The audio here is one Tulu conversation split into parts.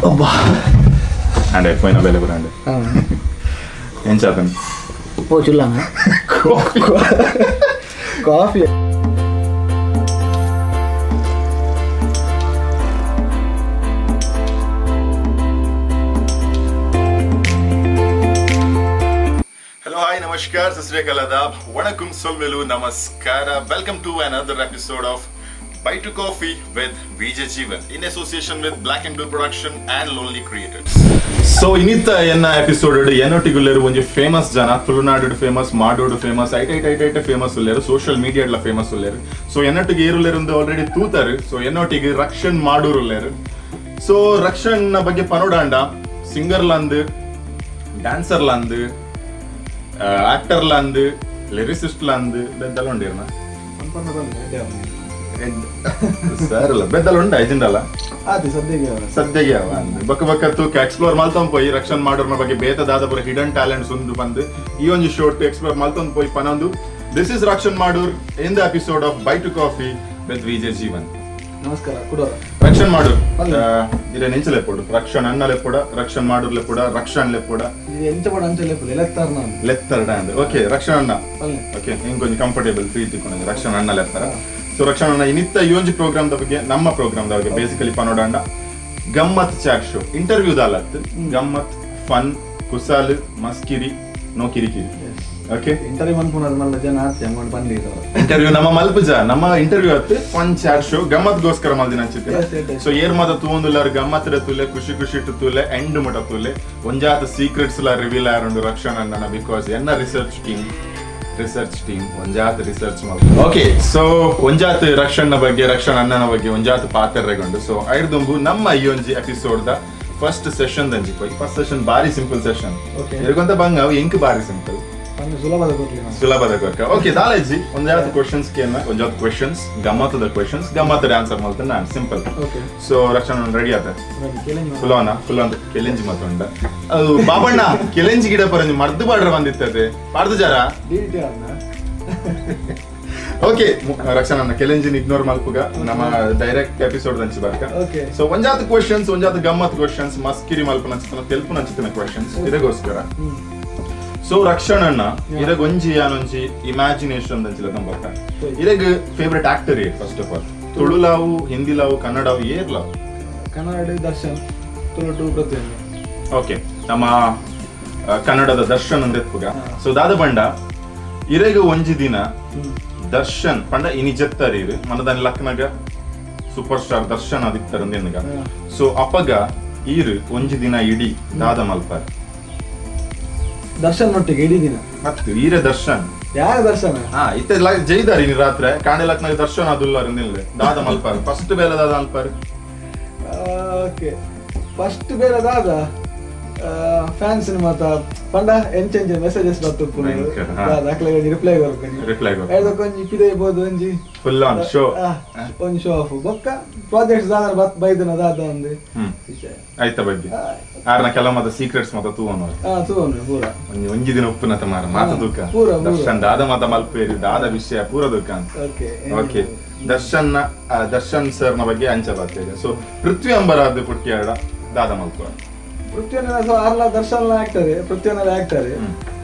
ಅಬ್ಬಾ ಅಂಡೆ ಪೋಯಿನ ಬೇಲೆ ಬರಂಡೆ ಎಂಚಾತನ್ ಓ ಚುಲ್ಲಾನ ಕಾಫಿ. ಹಲೋ, ಹಾಯ್, ನಮಸ್ಕಾರ, ಸತ್ ಶ್ರೀ ಅಕಾಲ್, ಆದಾಬ್, ವಣಕಂ, ಸೊಲ್ಮೆಲು, ನಮಸ್ಕಾರ. Welcome to another episode of Bite to Coffee with VJ Jeevan in association with Black and Blue Production and Lonely Creators. So ಇನ್ನಿತ್ತ ಎನ್ನ ಎಪಿಸೋಡ್ ಎನ್ನೊಟ್ಟಿಗುಲ್ಲೇರು ಒಂಜಿ ಫೇಮಸ್ ಜನ, ತುಳುನಾಡು ಫೇಮಸ್, ಮಾಡೋಡು ಫೇಮಸ್, ಐಟ್ ಐಟ್ ಐಟ್ ಐಟ್ ಫೇಮಸ್ ಉಲ್ಲೇರು, ಸೋಷಿಯಲ್ ಮೀಡಿಯಾಡ್ಲ ಫೇಮಸ್ ಉಲ್ಲೇರು. ಸೊ ಎನ್ನೊಟ್ಟಿಗೆ ಏರುಲ್ಲೇರು ಆಲ್ರೆಡಿ ತೂತಾರೆ. ಸೊ ಎನ್ನೊಟ್ಟಿಗೆ ರಕ್ಷಣ್ ಮಾಡೂರುಲ್ಲೇರು. ಸೊ ರಕ್ಷಣ್ ಬಗ್ಗೆ ಪನೋಡಾಂಡ ಸಿಂಗರ್ಲಂದು, ಡ್ಯಾನ್ಸರ್ಲಂದು, ಆಕ್ಟರ್ಲಂದು, ಲಿರಿಸಿಸ್ಟ್ಲಂದು ಬೆದ್ದಲ ಉಂಡಿರ್ನ ಸರ್ ಅಲ್ಲ ಬೆದ್ದಲ ಉಂಡ ಐಜಿಂಡಲ್ಲ ಸದ್ಯಗೆ ಬಕ್ಕ ಬಕ್ಕ ತೂಕ ಎಕ್ಸ್ಪ್ಲೋರ್ ಮಲ್ತೊಂದು ಪೋಯಿ ರಕ್ಷಣ್ ಮಾಡೋರ್ನ ಬಗ್ಗೆ ಬೇತದಾದ ಪೂರ ಹಿಡನ್ ಟ್ಯಾಲೆಂಟ್ಸ್ ಉಂದು ಬಂದು ಈ ಒಂಜಿ ಶೋಟ್ ಎಕ್ಸ್ಪ್ಲೋರ್ ಮಲ್ತೊಂದು ಪೋಯಿ ಪನೊಂದು. This is Rakshan Madur in the episode of bite to coffee with Vijay Jeevan. ನಮಸ್ಕಾರ ಕುಡೋರ ರಕ್ಷಣ್ ಮಾಡೂರ್ ಇದೇ ನೆಂಚಲೆಪ್ಪೋಡು ರಕ್ಷಣ್ ಅಣ್ಣ ಲೆಪ್ಪೋಡ, ರಕ್ಷಣ್ ಮಾಡೂರ್ ಲೆಪ್ಪೋಡ, ರಕ್ಷಣ್ ಲೆಪ್ಪೋಡ, ಲೆತ್ತರ್ಡ ಅಂದ್. ಓಕೆ ರಕ್ಷಣ್ ಅಣ್ಣ, ಓಕೆ ಹಿಂಗೊಂಜಿ ಕಂಫರ್ಟೇಬಲ್ ಫೀಲ್ ತಿಕ್ಕೊಂಡು ರಕ್ಷಣ್ ಅಣ್ಣ ಲೆತ್ತರ. ಸೊ ರಕ್ಷಣ್ ಅಣ್ಣ ಇನ್ನಿತ್ತ ಈ ಒಂಜಿ ಪ್ರೋಗ್ರಾಮ್ the ಬಗ್ಗೆ, ನಮ್ಮ ಪ್ರೋಗ್ರಾಮ್ the ಬಗ್ಗೆ ಬೇಸಿಕಲಿ ಪನೋಡಾಂಡ ಗಮ್ಮತ್ ಚಾಟ್ ಶೋ ಇಂಟರ್ವ್ಯೂ ದಾಲತ್ ಗಮ್ಮತ್ ಫನ್ ಕುಸಾಲ್ ಮಸ್ಕಿರಿ ನೋ ಕಿರಿಕಿರಿ. ಓಕೆ ಇಂಟರ್ವ್ಯೂ ಮನ್ಪುನದ ಮಲ್ಲ ಜನ ಆತಿ ಅಂಗೊಂಡು ಬಂದಿದ್ದಾರೆ ಇಂಟರ್ವ್ಯೂ ನಮ್ಮ ಮಲ್ಪುಜ, ನಮ್ಮ ಇಂಟರ್ವ್ಯೂ ಆತ್ ಫನ್ ಚಾಟ್ ಶೋ ಗಮ್ಮತ್ಗೋಸ್ಕರ ಮಲ್ದಿನ ಅನ್ಸುತ್ತೆ. ಸೊ ಏರ್ ಮಾತ ತೂಂದುಲ್ಲಾರು ಗಮ್ಮತ್ತರ ತೂಲೆ, ಖುಷಿ ಖುಷಿ ಇಟ್ಟು ತೂಲೆ, ಎಂಡ್ ಮುಟ ತೂಲೆ, ಒಂಜಾತ ಸೀಕ್ರೆಟ್ಸ್ ಲ ರಿವೀಲ್ ಆರುಂಡು ರಕ್ಷಣ್ ಅಣ್ಣನ, because ಎನ್ನ ರಿಸರ್ಚ್ ಟೀಮ್ ಒಂಜಾತ ರಿಸರ್ಚ್ ಮಲ್. ಓಕೆ ಸೊ ಒಂಜಾತ ರಕ್ಷಣ್ನ ಬಗ್ಗೆ, ರಕ್ಷಣ್ ಅಣ್ಣನ ಬಗ್ಗೆ ಒಂಜಾತ ಪಾತ್ರಗೊಂಡು. ಸೊ ಐರ್ದುಂಬು ನಮ್ಮ ಈ ಒಂಜಿ ಎಪಿಸೋಡ್ the first session ದಂಜಿ ಪೋಯಿ. ಫಸ್ಟ್ ಸೆಷನ್ ಬಾರಿ ಸಿಂಪಲ್ ಸೆಷನ್ ಇರಗೊಂತ ಬಂಗ ಎಂಕ್ ಬಾರಿ ಸಿಂಪಲ್ ಸುಲಭದ ಕೊರ್ಕ. ಓಕೆ ದಾಲೇಜಿ ಒಂಜಾತ ಕ್ವಶನ್ಸ್ ಕೇನ, ಒಂಜಾತ ಕ್ವಶನ್ಸ್ ಗಮ್ಮತ್ತದ ಕ್ವಶನ್ಸ್ ಗಮ್ಮತ್ತದ ಆನ್ಸರ್ ಮಲ್ತ ನಾನು ಸಿಂಪಲ್. ಸೊ ರಕ್ಷಣ್ ರೆಡಿ ಆತ ಫುಲ್ ಆನ್ ಫುಲ್ ಆನ್ ಕೆಲೆಂಜಿ ಮತ್ತೊಂಡ ಅದು ಬಾಬಣ್ಣ ಕೆಲೆಂಜಿ ಗಿಡ ಪರಂಜಿ ಮರ್ದು ಬಾಡ್ರ ಬಂದಿತ್ತದೆ ಪಾಡ್ದು ಜರ. ಓಕೆ ರಕ್ಷಣ್ ಅಣ್ಣ ಕೆಲೆಂಜಿನ ಇಗ್ನೋರ್ ಮಲ್ಪುಗ, ನಮ್ಮ ಡೈರೆಕ್ಟ್ ಎಪಿಸೋಡ್ ದಂಚಿ ಬರ್ಕ. ಸೊ ಒಂಜಾತ ಕ್ವಶನ್ಸ್, ಒಂಜಾತ ಗಮ್ಮತ್ ಕ್ವಶನ್ಸ್, ಮಸ್ಕಿರಿ ಮಲ್ಪನ ಅಂಚಿತನ ತೆಲ್ಪುನ ಅಂಚಿತನ ಕ್ವಶನ್ಸ್ ಇದಕ್ಕೋಸ್ಕರ. ಸೊ ರಕ್ಷಣ್ ಅಣ್ಣ ಇರಗ ಒಂಜಿ ಯಾನೊಂಜಿ ಇಮ್ಯಾಜಿನೇಷನ್ ದಂಚಿಲ ತಂಬಕ್ಕ ಇರಗ favourite actor first of all ತುಳುಲಾವು, ಹಿಂದಿಲಾವು, ಕನ್ನಡವು ಏರ್ಲಾವು? ಕನ್ನಡ ದರ್ಶನ್, ತುಳು ಟು ಪ್ರತಿಯೊಂದು. ಓಕೆ ನಮ್ಮ ಕನ್ನಡದ ದರ್ಶನ್ ಅಂದೆತ್ಪುಗ. ಸೊ ದಾದ ಬಂಡ ಇರಗ ಒಂಜಿ ದಿನ ದರ್ಶನ್ ಪಂಡ ಇನಿ ಜೆತ್ತರಿ ಇರು ಮನದಾನಿ ಲಕ್ನಗ ಸೂಪರ್ ಸ್ಟಾರ್ ದರ್ಶನ್ ಅದಿತ್ತರ್ ಅಂದೆನ್ಗ. ಸೊ ಅಪಗ ಈರು ಒಂಜಿ ದಿನ ಇಡೀ ದಾದ ಮಲ್ಪಾರ್ ದರ್ಶನ್ ಒಟ್ಟಿಗೆ ಇಡೀ ದಿನ ಮತ್ತು ಈರೆ ದರ್ಶನ್ ಯಾರ ದರ್ಶನ ಹಾ ಇತ್ತೆ ಜೈದಾರಿ ಇನಿ ರಾತ್ರಿ ಕಾಣೆ ಲಕ್ನಗ ದರ್ಶನ್ ಅದುಲ್ಲಾರ ಅಂದಿಲ್ಲ ದಾದ ಮಲ್ಪಾರ್ ಫಸ್ಟ್ ಬೇಲೆ ದಾದ ಮಲ್ಪಾರ್. ಓಕೆ ಫಸ್ಟ್ ಬೇಲೆ ದಾದ ಫ್ಯಾನ್ಸ್ ಮಾತ ಪಂಡ ಎಂಚೆಂಚ ಮೆಸೇಜಸ್ ಬತ್ತು ದಾಖಲೆ ರಿಪ್ಲೈ ಕೊರ್ಪುನಿ, ರಿಪ್ಲೈ ಒಂಜಿ ಪಿದೈ ಬೋದು ಒಂಜಿ ಫುಲ್ ಆನ್ ಶೋ ಒಂಜಿ ಶೋ ಆಫ್ ಬೊಕ್ಕ ಪ್ರಾಜೆಕ್ಟ್ಸ್ ದಾದ ಬತ್ ಬೈದನ ದಾದ ಅಂದ್ ಆಯ್ತ ಬಗ್ಗೆ ಆರ್ನ ಕೆಲವು ಮಾತ ಸೀಕ್ರೆಟ್ಸ್ ಮಾತ ತೂವನು ತೂವನು ಪೂರ ಒಂಜಿ ಒಂಜಿ ದಿನ ಉಪ್ಪುನ ತಮಾರ ಮಾತ ದುಃಖ ದರ್ಶನ್ ದಾದ ಮಾತ ಮಲ್ಪೇರಿ ದಾದ ವಿಷಯ ಪೂರ ದುಃಖ ಅಂತ. ಓಕೆ ದರ್ಶನ್ ದರ್ಶನ್ ಸರ್ ನ ಬಗ್ಗೆ ಅಂಚ ಬರ್ತೇವೆ. ಸೊ ಪೃಥ್ವಿ ಅಂಬರಾದ್ ಪುಟ್ಟಿಯಾಡ ದಾದ ಮಲ್ಪುವ ಪೃಥ್ವಿಯನ್ನೆಲ್ಲ ಸೊ ಆರ್ಲ ದರ್ಶನ್ ಆಗ್ತಾರೆ, ಪೃಥ್ವಿಯನ್ನೆಲ್ಲ ಆಗ್ತಾರೆ.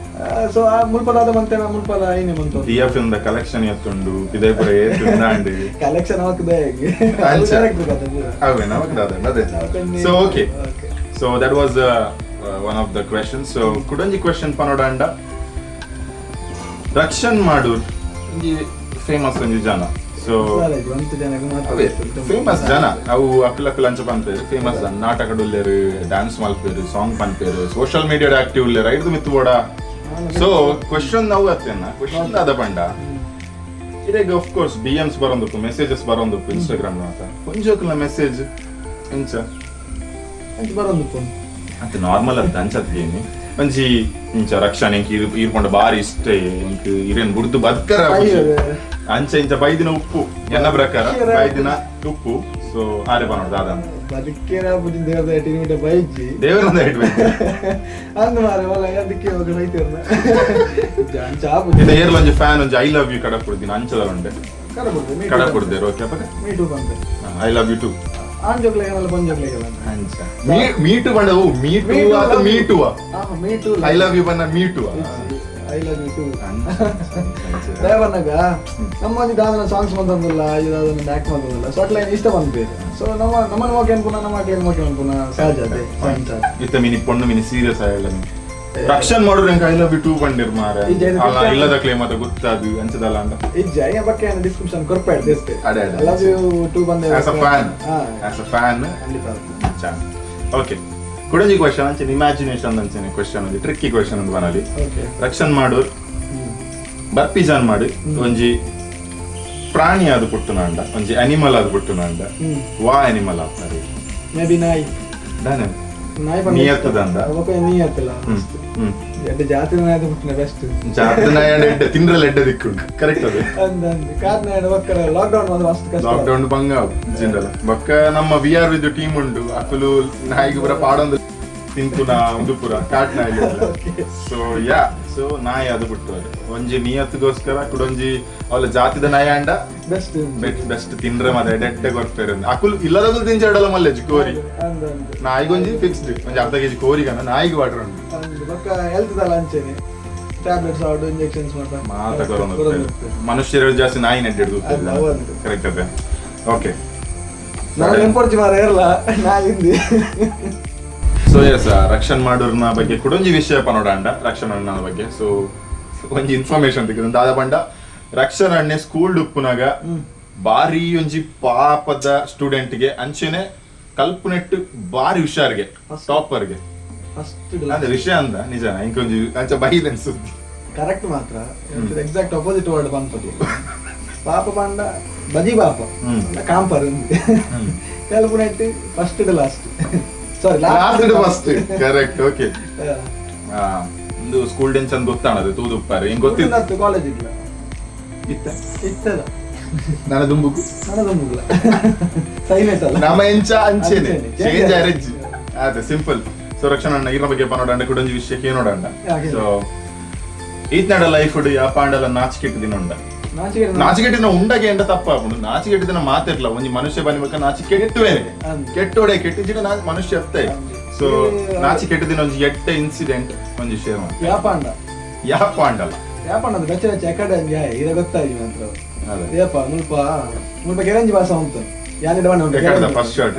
ಸೊ ಆ ಮುಲ್ಪದಾದ ಮಂತೇನ ಮುಲ್ಪದ ಐನೆ ಮಂತ ದಿಯಾ ಫಿಲ್ಮ್ the collection ಎತ್ತುಂಡು ಇದೇ ಪುರ ಏತುಂಡು ಕಲೆಕ್ಷನ್ ಅವಕದ ಅವೇ ನವಕದ ಅದೇ. So okay so that was one of the question. So ಕುಡೊಂಜಿ question ಪನೋಡಾಂಡ ರಕ್ಷಣ್ ಮಾಡೂರ್ ಒಂಜಿ ಫೇಮಸ್ ಒಂಜಿ ಜನ. ಸೊ ಫೇಮಸ್ ಜನ ಅವು ಅಕ್ಕಲ ಅಕ್ಕಲ ಅಂಚ ಪನ್ಪೇರು ಫೇಮಸ್ ಜನ, ನಾಟಕ ಉಲ್ಲೇರು, ಡ್ಯಾನ್ಸ್ ಮಲ್ಪೇರು, ಸಾಂಗ್ ಪನ್ಪೇರು, ಸೋಷಿಯಲ್ ಮೀಡಿಯಾ ಆಕ್ಟಿವ್ ಉಲ್ಲೇರು, ಐದು ಮಿತ್ತು ಬೋಡ. ಸೊ ಕ್ವಶನ್ ನಾವು ಅತ್ತೇನ ಕ್ವಶನ್ ದಾದ ಪಂಡ ಇದೇಗ ಆಫ್ ಕೋರ್ಸ್ ಡಿ ಎಮ್ಸ್ ಬರೋಂದಪ್ಪು, ಮೆಸೇಜಸ್ ಬರೋಂದಪ್ಪು ಇನ್ಸ್ಟಾಗ್ರಾಮ್ ಅಂತ ಒಂಜೋಕಲ ಮೆಸೇಜ್ ಎಂಚ ಅಂಚ ಬರೋಂದಪ್ಪು ಅಂತ ನಾರ್ಮಲ್ ಅಂತ ಅಂಚತ್ ಏನಿ ಒಂಜಿ ಇಂಚ ರಕ್ಷಣೆ ಇಂಕ್ ಇರ್ಕೊಂಡ ಬಾರಿ ಇಷ್ಟ ಇಂಕ್ ಇರೇನ್ ಬುಡ್ದು ಬದ್ಕರ ಅಂಚ ಇಂಚ ಬೈದಿನ ಉಪ್ಪು ಎನ್ನ ಪ್ರಕಾರ ಬೈದಿನ ಉಪ್ಪು. ಸೊ ಆರೆ ಬನ್ನೋಡು ದಾದ ಬದುಕೇರ ದೇವರ ಬೈಜಿ ದೇವರ ಅಂದ್ ಮಾರೆ ವಲ್ಲ ಅದಕ್ಕೆ ಹೋಗಿ ಬೈತಿರ್ನ ಇದು ಏರ್ಲ ಒಂಜಿ ಫ್ಯಾನ್ ಒಂಜಿ I love you ಕಡ ಕೊಡ್ತೀನಿ ಅಂಚದ ಉಂಡೆ ಕಡ ಕೊಡ್ದೇರು. ಓಕೆ ಅಪ್ಪಗ ಮೀ ಟೂ ಬಂದೆ I love you to. On ಜೋಕ್ಲೆಗಲ್ಲ bandh ಜೋಕ್ಲೆಗಲ್ಲ ಅಂಚ ಮೀಟು ಬಂಡ ಓ ಮೀಟು ಆತ meet me too I love you ಬನ್ನ me too I love you too ದಯವನ್ನಾಗ ನಮ್ಮ ಒಂಜಿ ದಾದನ ಸಾಂಗ್ಸ್ ಬಂತಂದಿಲ್ಲ ಇದಾದನ ಆಕ್ಟ್ ಬಂತಂದಿಲ್ಲ ಸೊ ಅಟ್ಲ ಇಷ್ಟ ಬಂದ್ಬೇರು ಸೊ ನಮ್ಮ ನಮ್ಮನ ಮೋಕೆ ಅನ್ಪುನ ನಮ್ಮ ಅಕ್ಲೇನ ಮೋಕೆ ಅನ್ಪುನ ಸಹಜ ಅದೇ ಇತ್ತ ಮಿನಿ ಪೊಣ್ಣು ಮಿನಿ ಸೀರಿಯಸ್ ಆಯಲ್ಲ ರಕ್ಷಣ್ ಮಾಡೋರು I love you two ಬಂದಿರ್ ಮಾರ ಅಲ್ಲ ಇಲ್ಲದ ಕ್ಲೇಮ್ ಅದ ಗೊತ್ತಾದು ಅಂಚದಲ್ಲ ಅಂತ ಇಜ್ಜ ಈ ಬಗ್ಗೆ ಡಿಸ್ಕ್ರಿಪ್ಷನ್ ಕೊರ್ಪೇಡ್ ದೇಸ್ತೆ ಅಡೆ I love you two ಬಂದೆ as a fan as a fan ಖಂಡಿತ ಓಕೆ ಕುಡಂಜಿ ಕ್ವೆಶ್ಚನ್ ಅಂಚನೆ ಇಮ್ಯಾಜಿನೇಷನ್ ಅಂಚನೆ ಕ್ವೆಶ್ಚನ್ ಒಂದು ಟ್ರಿಕ್ಕಿ ಕ್ವೆಶ್ಚನ್ ಅಂತ ಬನಲಿ ರಕ್ಷಣ್ ಮಾಡೋರು ಬರ್ಪಿಜಾನ್ ಮಾಡಿ ಒಂಜಿ ಪ್ರಾಣಿ ಆದ ಪುಟ್ಟುನಾಂಡ ಒಂಜಿ ಅನಿಮಲ್ ಆದ ಪುಟ್ಟುನಾಂಡ ವಾ ಅನಿಮಲ್ ಆಗ್ತಾರೆ ಮೇ ಬಿ ನಾಯಿ ದಾನೆ ನಾಯಿ ನಿಯತ್ತದಂದ ಒಬ್ಬ ನಿಯತ್ತಲ್ಲ ಎಡ್ಡೆ ಜಾತಿ ನಾಯಿ ಪುಟ್ಟಿನ ಬೆಸ್ಟ್ ಜಾತಿ ನಾಯಿ ಅಂಡ ಎಡ್ಡೆ ತಿಂದ್ರಲ್ಲ ಎಡ್ಡೆ ದಿಕ್ಕು ಕರೆಕ್ಟ್ ಅದು ಅಂದ ಕಾರ್ ನಾಯಿ ಬಕ್ಕರ ಲಾಕ್ ಡೌನ್ ಬಂದ್ರೆ ಅಷ್ಟು ಕಷ್ಟ ಲಾಕ್ ಡೌನ್ ಬಂಗ ಜಿಂದಲ್ಲ ಬಕ್ಕ ನಮ್ಮ we are with team ಉಂಡು ಅಕುಲು ನಾಯಿಗೆ ಪೂರ ಪಾಡೊಂದು ತಿಂತುನ ಒಂದು ಪೂರ ಕಾಟ್ ನಾಯಿ so yeah so ನಾಯಿ ಅದು ಬಿಟ್ಟು ಅದು ಒಂಜಿ ನಿಯತ್ಗೋಸ್ಕರ ಕುಡೊಂಜಿ ಅವಳ ಜಾತಿದ ನಾಯಿ ಅಂಡ ಬೆಸ್ಟ್ ಬೆಸ್ಟ್ ತಿಂದ್ರೆ ಮಾತ್ರ ಎಡ್ಡೆ ಕೊರ್ಪೇರು ಅಕುಲು ಇಲ್ಲದಾಗಲು ತಿಂಚಾಡಲ್ಲ ಮಲ್ಲೆಜ್ ಕೋರಿ ನಾಯಿಗೊಂಜಿ ಫಿಕ್ಸ್ಡ್ ಒಂಜಿ ಅರ್ಧ ಕೆಜಿ ಕೋರಿಗನ ನಾಯಿಗೆ ವಾಟರ್ ಉಂಟು ಬೊಕ್ಕ ಹೆಲ್ತ್ ದಲ್ಲ ಅಂಚೆನೆ ಟ್ಯಾಬ್ಲೆಟ್ಸ್ ಆಡು ಇಂಜೆಕ್ಷನ್ಸ್ ಮಾಡ್ತಾ ಮಾತ ಮನುಷ್ಯರು ಜಾಸ್ತಿ ನಾಯಿ ನೆಡ್ಡು ಕರೆಕ್ಟ್ ಅದೇ ಓಕೆ ನಾನು ನೆಂಪೊಡ್ಚಿ ಮಾರ ಇರಲ್ಲ ನಾಯಿ. ಸೊ ಎಸ್ ರಕ್ಷಣ್ ಮಾಡೋರ್ನ ಬಗ್ಗೆ ಕುಡೊಂಜಿ ವಿಷಯ ಪನೋಡಾಂಡ ರಕ್ಷಣ್ ಅಣ್ಣನ ಬಗ್ಗೆ ಸೊ ಒಂಜಿ ಇನ್ಫಾರ್ಮೇಶನ್ ತಿಕ್ಕಿದ ದಾದ ಪಂಡ ರಕ್ಷಣ್ ಅಣ್ಣೆ ಸ್ಕೂಲ್ ಉಪ್ಪುನಾಗ ಬಾರಿ ಒಂಜಿ ಪಾಪದ ಸ್ಟೂಡೆಂಟ್ಗೆ ಅಂಚೆನೆ ಕಲ್ಪನೆಟ್ಟು ಬಾರಿ ಹುಷಾರ್ಗೆ ಟಾಪರ್ಗೆ ಅದೇ ವಿಷಯ ಅಂದ ನಿಜ ಇಂಕೊಂಜಿ ಅಂಚ ಬೈದ ಅನ್ಸುತ್ತೆ ಕರೆಕ್ಟ್ ಮಾತ್ರ exact opposite word ಬಂತದು ಪಾಪ ಪಂಡ ಬಜಿ ಪಾಪ ಕಾಂಪರ್ ಕಲ್ಪನೆಟ್ಟು first last sorry last first correct okay ಒಂದು ಸ್ಕೂಲ್ ಡೆನ್ಸ್ ಅಂತ ಗೊತ್ತಾಣದು ತೂದುಪ್ಪಾರೆ ಹಿಂಗ್ ಗೊತ್ತಿತ್ತು ಕಾಲೇಜ್ ಇಲ್ಲ ಇತ್ತ ಇತ್ತದ ನನ್ನ ದುಂಬುಗು ನನ್ನ ದುಂಬುಗುಲ ಸೈಲೆಂಟ್ ಅಲ್ಲ ನಮ್ಮ ಎಂಚ ಅಂಚೆನೆ ಚೇಂಜ್ ಅರೆಜ್ ಅದೇ ಸಿಂಪಲ್ ಸೊ ರಕ್ಷಣ್ ಅಣ್ಣ ಇರ ಬಗ್ಗೆ ಪನೋಡಂಡ ಕುಡೊಂಜಿ ವಿಷಯಕ್ಕೆ ನೋಡಂಡ ಸೊ ಈತ್ನಾಡ ಲೈಫ್ ಯಾಪಾಂಡಲ ನಾಚಿಕೆಟ್ಟು ದಿನ ಉಂಡ ನಾಚಿಕೆಟ್ಟಿನ ಉಂಡಗೆ ಎಂಡ ತಪ್ಪಾಪುಂಡು ನಾಚಿಕೆಟ್ಟಿನ ಮಾತಿರ್ಲ ಒಂಜಿ ಮನುಷ್ಯ ಬನಿಬೇಕ ನಾಚಿಕೆಟ್ಟುವೇನೆ ಕೆಟ್ಟೋಡೆ ಕೆಟ್ಟಿಜಿಡ ನಾ ಮನುಷ್ಯ ಅತ್ತೆ ಸೊ ನಾಚಿಕೆಟ್ಟಿನ ಒಂಜಿ ಎಟ್ಟ ಇನ್ಸಿಡೆಂಟ್ ಒಂಜಿ ಶೇರ್ ಮಾಡಿ ಯಾಪಾಂಡ ಯಾಪಾಂಡಲ್ಲ ಯಾಪಾಂಡ ಅದು ಬೆಚ್ಚ ಬೆಚ್ಚ ಎಕಡೆ ಇರ ಗೊತ್ತಾಗಿ ಮಾತ್ರ ಏಪ ಮುಲ್ಪ ಮುಲ್ಪ ಕೆರಂಜಿ ಭಾಷೆ ಉಂಟು ಯಾನಿಡ ಬಂಡ ಫಸ್ಟ್ ಶಾರ್ಟ್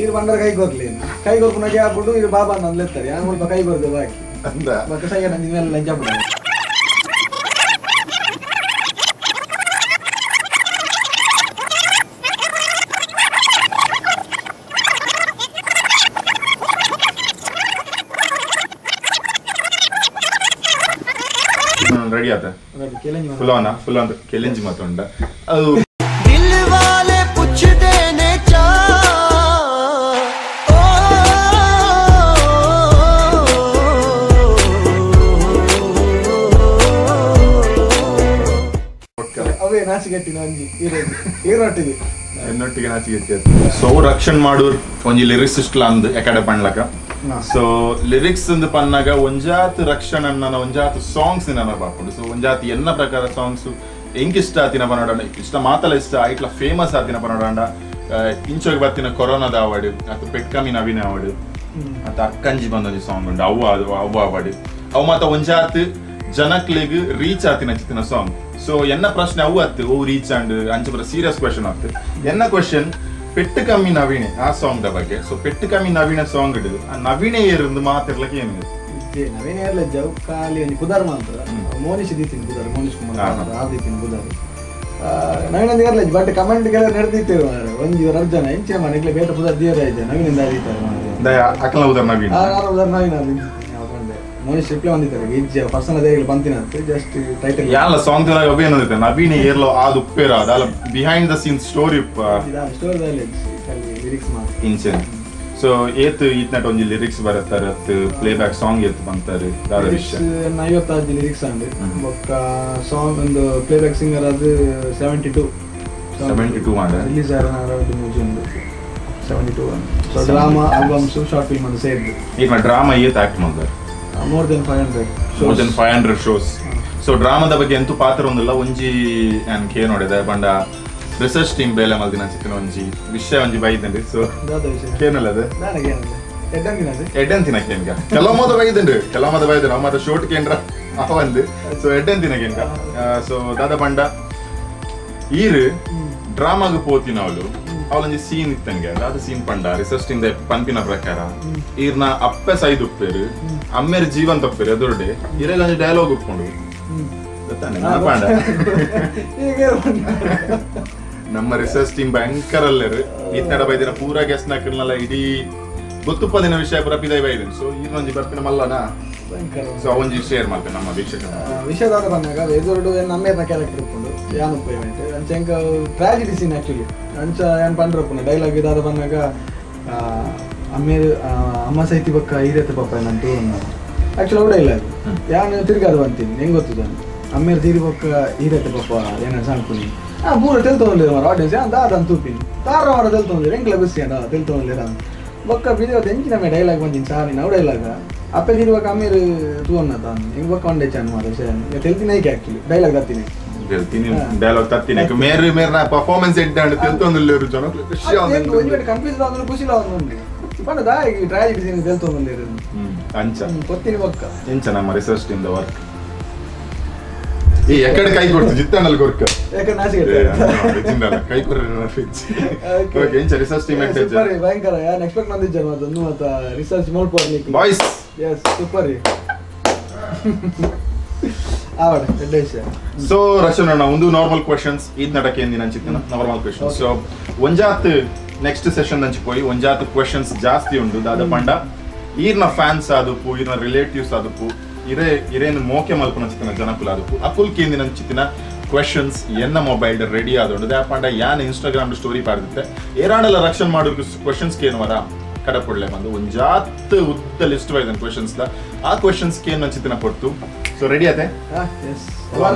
ಇರು ಬಂಡರ ಕೈ ಕೊರ್ಲಿ ಕೈ ಕೊರ್ಪುನಾಗೆ ಹಾಕ್ಬಿಟ್ಟು ಇರು ಬಾಬಾ ಅಂದ್ಲೆತ್ತಾರೆ ಯಾನ್ ಮುಲ್ಪ ಕೈ ಕೊರ್ದು ಬಾಕಿ ಬಕ್ಕ ಸೈಯ ನಂಜಿನ ಮೇಲೆ ಲಂಚ ಬಿಡ ರೆಡಿ ಆತ full on full on ಕೆಲೆಂಜಿ ಮಾತುಂಡ ಅದು ದಿಲ್ ವಾಲೆ ಪುಚ್ಛದೆ ನೆ ಚಾ ಓ ಅವೇ ನಾಚಿಗೆಟ್ಟಿನ ಅಂಜಿ ಈರೊಟ್ಟಿಗೆ ಎನ್ನೊಟ್ಟಿಗೆ ನಾಚಿಗೆಟ್ಟಿ ಸೊ ರಕ್ಷಣ್ ಮಾಡೂರ್ ಒಂಜಿ ಲಿರಿಕ್ಸಿಸ್ಟ್ ಅಂದ್ ಎಕಡೆ ಪಣ್ಲಕ ಸೊ ಲಿರಿಕ್ಸ್ ಅಂದ್ ಪನ್ನಾಗ ಒಂಜಾತ್ ರಕ್ಷಣ್ ಅಣ್ಣನ ಒಂಜಾತ್ ಸಾಂಗ್ಸ್ ನನ್ನ ಬಾಪುಂಡು ಸೊ ಒಂಜಾತ್ ಎನ್ನ ಪ್ರಕಾರ ಸಾಂಗ್ಸ್ ಎಂಕ್ ಇಷ್ಟ ಆತಿನ ಪನೋಡಂಡ ಇಷ್ಟ ಮಾತಲ ಇಷ್ಟ ಐಟ್ಲ ಫೇಮಸ್ ಆತಿನ ಪನೋಡಂಡ ಇಂಚೋಗಿ ಬತ್ತಿನ ಕೊರೋನಾದ ಅವಾರ್ಡ್ ಅತ್ತ ಪೆಟ್ಕಮಿ ನವೀನ ಅವಾರ್ಡ್ ಅತ್ತ ಅಕ್ಕಂಜಿ ಬಂದೊಂಜಿ ಸಾಂಗ್ ಉಂಡು ಅವ್ವ ಅವ್ವ ಅವಾರ್ಡ್ ಅವು ಮಾತ ಒಂಜಾತ್ ಜನಕ್ಲೆಗ್ ರೀಚ್ ಆತಿನ ಚಿತ್ತಿನ ಸಾಂಗ್ ಸೊ ಎನ್ನ ಪ್ರಶ್ನೆ ಅವು ಅತ್ತು ಓ ರೀಚ್ ಅಂಡ್ ಅಂಚ ಸೀರಿಯಸ್ ಕ್ವೆಶನ್ ಆತು ಎನ್ನ ಕ್ವೆಶನ್ ಪೆಟ್ಟು ಕಮ್ಮಿ ನವೀಣೆ ಆ ಸಾಂಗ್ the ಬಗ್ಗೆ ಸೊ ಪೆಟ್ಟು ಕಮ್ಮಿ ನವೀನ ಸಾಂಗ್ ಇಡು ಆ ನವೀಣೆ ಏருந்து ಮಾತಿರ್ಲಕ್ಕೆ ಏನು ನವೀನ ಏರ್ಲ ಜವ್ ಖಾಲಿ ಒಂಜಿ ಪುದಾರ್ ಮಾತ್ರ ಮೋನಿಶ್ ದೀತಿನ ಪುದಾರ್ ಮೋನಿಶ್ ಕುಮಾರ್ ಆ ದೀತಿನ ಪುದಾರ್ ನವೀನ ಏರ್ಲ ಬಟ್ ಕಮೆಂಟ್ ಕೆಲ ನಡೆದಿತ್ತೇವೆ ಮಾರ್ರೆ ಒಂಜಿ ರರ್ಜನ ಇಂಚಿನ ಮನೆಗ್ಲೆ ಬೇಟ ಪುದಾರ್ ದಿಯರ ಇದ್ದೆ ನವೀನಿಂದ ಆದಿತ್ತಾರೆ ಮಾರ್ರೆ ಅಕಲ ಉದಾರ್ ನವೀನ ಆ ಉದಾರ್ ನವೀನ ಮೋನಿಶ್ ರಿಪ್ಲೈ ಬಂದಿದ್ದಾರೆ ಇಜ್ಜ ಪರ್ಸನಲ್ ದೇಗಲು ಬಂತಿನ ಜಸ್ಟ್ ಟೈಟಲ್ ಯಾಲ ಸಾಂಗ್ ತಿನಾಗ ಅವೇನದಿತ್ತೆ ನವೀನ ಏರ್ಲೋ ಆದ ಉಪ್ಪೇರ ಅದಾಲ behind the scene story ಉಪ್ಪ ಸ್ಟೋರಿ ಲಿರಿಕ್ಸ್ ಮಾತ್ರ ಇಂಚೆನ್ ಸೊ ಏತ್ ಈತ್ನಟ್ ಒಂಜಿ ಲಿರಿಕ್ಸ್ ಬರತ್ತಾರೆ ಅತ್ play back song ಏತ್ ಬಂತಾರೆ ದಾದ ವಿಷಯ 55 ಲಿರಿಕ್ಸ್ ಅಂಡ್ ಬೊಕ್ಕ ಸಾಂಗ್ ಒಂದು play back singer ಅದು 72 72 ಅಂಡ್ ರಿಲೀಸ್ ಆರ ನಾರಡು ಮೂಜಿ ಉಂಡು 72 so drama albums short film ಅಂದ್ ಸೇರ್ದು ಈಗ ಡ್ರಾಮಾ ಏತ್ ಆಕ್ಟ್ ಮಾಡ್ತಾರೆ More than 500 shows. More than 500 shows. So ಡ್ರಾಮಾದ ಬಗ್ಗೆ ಎಂತೂ ಪಾತ್ರ ಒಂದಿಲ್ಲ ಒಂಜಿ ನಾನು ಕೇ ನೋಡಿದೆ ಬಂಡ Research team ಬೇಲೆ ಮಲ್ದಿನ ಚಿಕ್ಕನ ಒಂಜಿ ವಿಷಯ ಒಂಜಿ ಬೈದಂಡಿ ಸೊ ಕೇನಲ್ಲ ಅದು ಎಡ್ಡನ್ ತಿನ್ನಕ್ಕೆ ಕೆಲವು ಮಾತ ಬೈದಂಡು ಕೆಲವು ಮಾತ ಬೈದಂಡು ಅವ ಮಾತ ಶೋಟ್ ಕೇಂದ್ರ ಅವಂದು ಸೊ ಎಡ್ಡನ್ ತಿನ್ನಕ್ಕೆ ಸೊ ದಾದಾ ಪಂಡ ಈರು ಡ್ರಾಮಾಗ ಪೋತಿನ ಅವಳು ಅವಳೊಂಜಿ ಸೀನ್ ಇತ್ತಂಗೆ ದಾದ ಸೀನ್ ಪಂಡ ರಿಸರ್ಚ್ ಟೀಮ್ ಪಂಪಿನ ಪ್ರಕಾರ ಈರ್ನ ಅಪ್ಪೆ ಸೈದ್ ಉಪ್ಪೇರು ಅಮ್ಮೇರು ಜೀವನ್ ತಪ್ಪೇರು ಎದುರುಡೆ ಇರೆಲ್ಲ ಒಂಜಿ ಡೈಲಾಗ್ ಉಪ್ಕೊಂಡು ಪಂಡ ನಮ್ಮ ರಿಸರ್ಚ್ ಟೀಮ್ ಭಯಂಕರ ಅಲ್ಲೇರು ಈತನಡ ಬೈದಿನ ಪೂರಾ ಗೆಸ್ಟ್ ನಾಕಲ್ನಲ್ಲ ಇಡೀ ಗೊತ್ತುಪ್ಪ ದಿನ ವಿಷಯ ಪೂರ ಪಿದೈ ಬೈದಿನ ಸೊ ಈರ್ನೊಂಜಿ ಬರ್ಪಿನ ಮಲ್ಲನ ಸೊ ಅವೊಂಜಿ ಶೇರ್ ಮಾಡ್ತೇನೆ ನಮ್ಮ ವೀಕ್ಷಕ ವಿಷಯದಾದ ಬಂದಾಗ ಎದುರುಡು ನಮ್ಮೇರ್ನ ಕ್ಯಾರೆಕ್ಟರ್ ಉಪ್ಪುಂಡು ಯಾನ್ ಉಪ್ಪು ಅಂಚ ಎಂಕ tragedy scene actually ಅಂಚ ಏನ್ ಪಂಡ್ರಪ್ಪುನ ಡೈಲಾಗ್ ಇದಾದ ಬಂದಾಗ ಅಮ್ಮೇರು ಅಮ್ಮ ಸೈತಿ ಬಕ್ಕ ಈರತ್ತೆ ಪಪ್ಪ ನಾನು ತೂರು ಆಕ್ಚುಲಿ ಅವು ಡೈಲಾಗ್ ಯಾನ್ ತಿರ್ಗಾದ ಬಂತೀನಿ ಹೆಂಗೆ ಗೊತ್ತಿದ್ದಾನೆ ಅಮ್ಮೇರು ತೀರಿ ಬಕ್ಕ ಈರತ್ತೆ ಪಪ್ಪ ಏನ ಸಾಂಕುನಿ ಪೂರ ತೆಲ್ತೊಂದಿಲ್ಲ ಮಾರ ಆಡಿಯನ್ಸ್ ಯಾನ್ ದಾದ ಅಂತ ತೂಪಿನಿ ತಾರ ಮಾರ ತೆಲ್ತೊಂದಿಲ್ಲ ಎಂಕ್ಲ ಬಿಸಿ ಅದ ತೆಲ್ತೊಂದಿಲ್ಲ ಬೊಕ್ಕ ಬಿದಿವತ್ತು ಎಂಚಿನ ಮೇ ಡೈಲಾಗ್ ಬಂದಿನಿ ಸಾರಿ ನಾವು ಡೈಲಾಗ್ ಅಪ್ಪೆ ತಿರುವಾಗ ಅಮ್ಮೀರು ತೂವನ್ನ ತಾನು ಹೆಂಗ್ ಬೊಕ್ಕ ಒಂಡೆ ಚಾನ್ ಮಾರ ತೆಲ್ತಿನ ಐಕೆ ಆಕ್ಚುಲಿ ಡೈಲಾಗ್ ತತ್ತೀನಿ ತೆಲ್ತೀನಿ ಡೈಲಾಗ್ ತತ್ತೀನಿ ಮೇರು ಮೇರ್ನ ಪರ್ಫಾರ್ಮೆನ್ಸ್ ಎಡ್ಡ ಅಂಡ್ ತೆಲ್ತೊಂದಿಲ್ಲ ಜನ ಖುಷಿ ಒಂಜಿ ಕನ್ಫ್ಯೂಸ್ ಆದ್ರೆ ಖುಷಿ ಆವೊಂದು ಪಂಡ ದಾಯಿ ಟ್ರಾಜಿಡಿ ಸೀನ್ ತೆಲ್ತೊಂದಿಲ್ಲ ಅಂಚ ಕೊತ್ತಿನಿ ಬೊಕ್ಕ ಎಂಚ ನಮ್ಮ research team the work ಈ ಎಕಡೆ ಕೈ ಕೊಡ್ತು ಜಿತ್ತಣ್ಣಲ್ಲಿ ಕೊರ್ಕ ಯಾಕೆ ನಾಚಿಕೆ ಕೈ ಕೊರ್ರೆ ಓಕೆ ಎಂಚ research team super ಭಯಂಕರ ಯಾನ್ ಎಕ್ಸ್ಪೆಕ್ಟ್ ಮಂದಿಜ್ಜನ ಮತ್ತ ಮತ್ತ ರಿಸರ್ಚ್ ಮಲ್ಪೋರ್ ನಿಕ್ boys S super ಆವಡ ಎಡ್ಡೆ ವಿಷಯ ಸೊ ರಕ್ಷಣ ಒಂದು ನಾರ್ಮಲ್ ಕ್ವೆಶ್ಚನ್ಸ್ ಈದ್ ನಡಕ್ಕೆ ಎಂದಿನ ಅಂಚಿತ್ತಿನ normal question so ಒಂಜಾತ್ next session ನಂಚಿ ಪೋಯಿ ಒಂಜಾತ್ ಕ್ವೆಶ್ಚನ್ಸ್ ಜಾಸ್ತಿ ಉಂಡು ದಾದ ಪಂಡ ಈರ್ನ ಫ್ಯಾನ್ಸ್ ಆದುಪ್ಪು ಈರ್ನ ರಿಲೇಟಿವ್ಸ್ ಆದುಪ್ಪು ಇರೇ ಇರೇನು ಮೋಕೆ ಮಲ್ಪುನ ಚಿತ್ತಿನ ಜನಕುಲ ಆದುಪ್ಪು ಅಕುಲ್ ಕೇಂದಿನ ಚಿತ್ತಿನ ಕ್ವೆಶ್ಚನ್ಸ್ ಎನ್ನ ಮೊಬೈಲ್ ರೆಡಿ ಆದುಂಡು ದಾಪಂಡ ಯಾನ್ ಇನ್ಸ್ಟಾಗ್ರಾಮ್ ಸ್ಟೋರಿ ಪಾಡ್ದಿತ್ತೆ ಏರಾಂಡಲ ರಕ್ಷಣೆ ಮಾಡೋಕೆ ಕ್ವೆಶ್ಚನ್ಸ್ ಕೇನುವರ ಕಡಪೊಡ್ಲೆ ಬಂದು ಒಂಜಾತ್ ಉದ್ದ ಲಿಸ್ಟ್ ಬೈದನ್ ಕ್ವೆಶ್ಚನ್ಸ್ ಲ ಆ ಕ್ವೆಶ್ಚನ್ಸ್ ಕೇನ್ ನಂಚಿತ್ತಿನ ಪೊರ್ತು ಸೊ ರೆಡಿ ಆತೆ ಎಸ್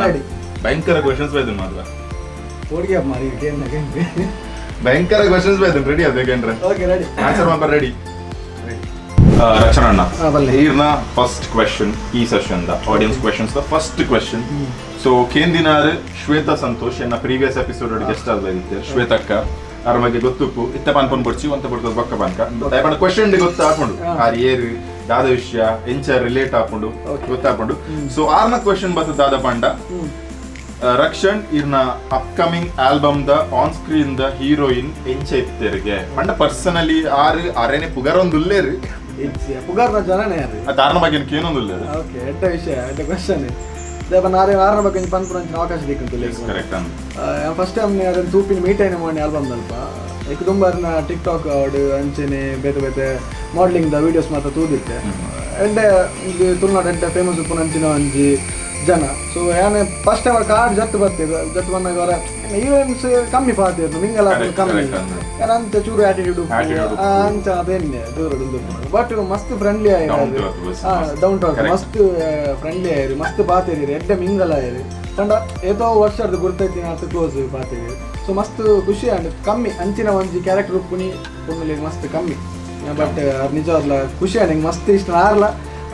ರೆಡಿ ಭಯಂಕರ ಕ್ವೆಶ್ಚನ್ಸ್ ಬೈದನ್ ಮಾತ್ರ ಓಡಿಗೆ ಮಾರಿ ಕೇನ್ ಭಯಂಕರ ಕ್ವೆಶ್ಚನ್ಸ್ ಬೈದನ್ ರೆಡಿ ಆತೆ ಕೇನ್ರೆ okay ready answer ಮಾಡ್ಬಾರ ready ರಕ್ಷಣಣ್ಣ ಈರ್ನ first question ಈ session the audience questions the first question so ಕೇಂದಿನಾರ್ Shweta Santosh ಎನ್ನ previous episode guest ಆದ ಶ್ವೇತಕ್ಕ ಅರ ಬಗ್ಗೆ ಗೊತ್ತುಪ್ಪು ಇತ್ತ ಪನ್ಪನ್ ಬಡ್ಚಿ ಒಂತ ಬಡ್ತದ ಬೊಕ್ಕ ಪನ್ಕ ದಯಪಂಡ ಕ್ವೆಶ್ಚನ್ ಗೊತ್ತಾಪುಂಡು ಆರ್ ಏರು ದಾದ ವಿಷಯ ಎಂಚ ರಿಲೇಟ್ ಆಪುಂಡು ಗೊತ್ತಾಪುಂಡು ಸೊ ಆರ್ನ ಕ್ವೆಶ್ಚನ್ ಬತ್ತ ದಾದ ಪಂಡ ರಕ್ಷಣ್ ಇರ್ನ upcoming album the on screen the heroine ಎಂಚ ಇತ್ತೆರ್ಗೆ ಪಂಡ ಪರ್ಸನಲಿ ಆರ್ ಅರೆನೆ ಪುಗರೊಂದುಲ್ಲೇರು ಪುಗಾರ್ನ ಜನನೇ ಅದು ದಾರನ ಬಗ್ಗೆ ಏನೊಂದಿಲ್ಲ ಓಕೆ ಎಡ್ಡ ವಿಷಯ ಎಡ್ಡ ಕ್ವೆಶ್ಚನ್ ದೇಪ ನಾರೇ ಆರ್ನ ಬಗ್ಗೆ ಪನ್ಪುರಂಚಿನ ಅವಕಾಶ ದಿಕ್ಕುಂಟು ಕರೆಕ್ಟ್ ಅಂದ್ ಫಸ್ಟ್ ಟೈಮ್ ಅದನ್ನ ತೂಪಿನ ಮೀಟ್ అయిన ಮೋನಿ ಆಲ್ಬಮ್ ದಲ್ಪ ಏಕ ದುಂಬರ್ನ ಟಿಕ್ ಟಾಕ್ ಆಡು ಅಂಚೆನೆ ಬೇತೆ ಬೇತೆ modelling the videos ಮಾತ್ರ ತೂದಿತ್ತೆ ಎಡ್ಡೆ ಇದು ತುಳುನಾಡು ಎಡ್ಡೆ ಫೇಮಸ್ ಉಪ್ಪುನಂಚಿನ ಒಂಜಿ ಜನ ಸೊ ಯಾನೆ first time card ಜತ್ತು ಬರ್ತಿದ್ರು ಜತ್ತು ಬಂದಾಗ ಅವರ ಹೀರೋಯಿನ್ಸ್ ಕಮ್ಮಿ ಪಾತಿರ್ನು ಮಿಂಗಲ್ ಆಪುಂಡು ಕಮ್ಮಿ ಅಂಚ ಚೂರು ಆಟಿಟ್ಯೂಡ್ ಅಂಚ ಅದೇನೆ ದೂರ ಬಟ್ ಮಸ್ತ್ ಫ್ರೆಂಡ್ಲಿ ಆಯಿರು down to earth ಮಸ್ತ್ ಫ್ರೆಂಡ್ಲಿ ಆಯಿರು ಮಸ್ತ್ ಪಾತಿರಿ ಎಡ್ಡೆ ಮಿಂಗಲ್ ಆಯಿರು ಪಂಡ ಏತೋ ವರ್ಷದ ಗುರ್ತೈತಿನ ಅತ್ ಕ್ಲೋಸ್ ಪಾತಿರಿ ಸೊ ಮಸ್ತ್ ಖುಷಿ ಆಂಡ್ ಕಮ್ಮಿ ಅಂಚಿನ ಒಂಜಿ ಕ್ಯಾರೆಕ್ಟರ್ ಉಪ್ಪುನಿ ಪೊಣ್ಣುಲೆಗ್ ಮಸ್ತ್ ಕಮ್ಮಿ ಬಟ್ ನಿಜವಾದ್ಲ ಖುಷಿ ಆಂಡ್ ಮಸ್ತ್ ಇಷ್ಟ ಆರ್ಲ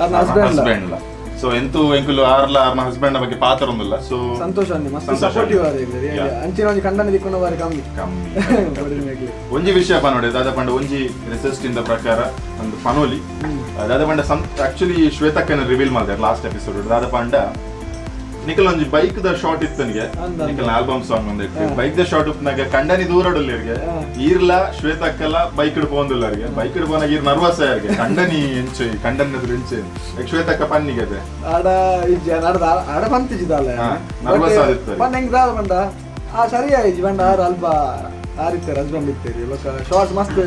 ಅರ್ನ ಹಸ್ಬೆಂಡ್ ಸೊ ಎಂತೂ ಎಂಕುಲು ಆರ್ಲ ಆರ್ನ ಹಸ್ಬೆಂಡ್ ಬಗ್ಗೆ ಪಾತ್ರ ಒಂದಿಲ್ಲ ಸೊ ಸಂತೋಷ ಅಂದೆ ಮಸ್ತ್ ಸಪೋರ್ಟಿವ್ ಆದ ಅಂಚಿನ ಒಂಜಿ ಕಂಡನ ದಿಕ್ಕುನ ಬಾರಿ ಕಮ್ಮಿ ಕಮ್ಮಿ ಒಂಜಿ ವಿಷಯ ಪನೋಡೆ ದಾದಾ ಪಂಡ ಒಂಜಿ ರಿಸರ್ಚ್ ಇಂದ ಪ್ರಕಾರ ಒಂದು ಪನೋಲಿ ದಾದಾ ಪಂಡ ಆಕ್ಚುಲಿ ಶ್ವೇತಕ್ಕನ ರಿವೀಲ್ ಮಾಡಿದಾರೆ ಲಾಸ್ಟ್ ಎಪಿಸೋಡ್ ದಾದಾ ಪಂಡ ನಿಖಲ್ ಒಂಜಿ bike the shot ಇತ್ತನಿಗೆ Nikhil album song ಒಂದ್ ಇತ್ತು bike the shot ಉಪ್ಪನಾಗ ಕಂಡನಿ ದೂರಡುಲ್ಲೇರಿಗೆ ಈರ್ಲ ಶ್ವೇತಕ್ಕಲ್ಲ ಬೈಕ್ ಹಿಡ್ಕೊಂಡಿಲ್ಲರಿಗೆ ಬೈಕ್ ಹಿಡ್ಬೋನಾಗ ಈರ್ ನರ್ವಸ್ ಆಯ್ರಿಗೆ ಕಂಡನಿ ಎಂಚೆ ಕಂಡನ ಎದುರು ಎಂಚೆ ಶ್ವೇತಕ್ಕ ಪನ್ನಿಗೆ ಅದೇ ಆಡ ಆಡ ಬಂತಿಜಿದಾಲ ನರ್ವಸ್ ಆದಿತ್ತು ಪಂಡ ಹೆಂಗ್ ದಾದ ಬಂಡ ಆ ಸರಿ ಆಯ್ತು ಬಂಡ ಆರು ಅಲ್ಪ ಆರಿತ್ತಾರೆ ಹಸ್ಬೆಂಡ್ ಇತ್ತೇರಿ ಶಾರ್ಟ್ ಮಸ್ತ್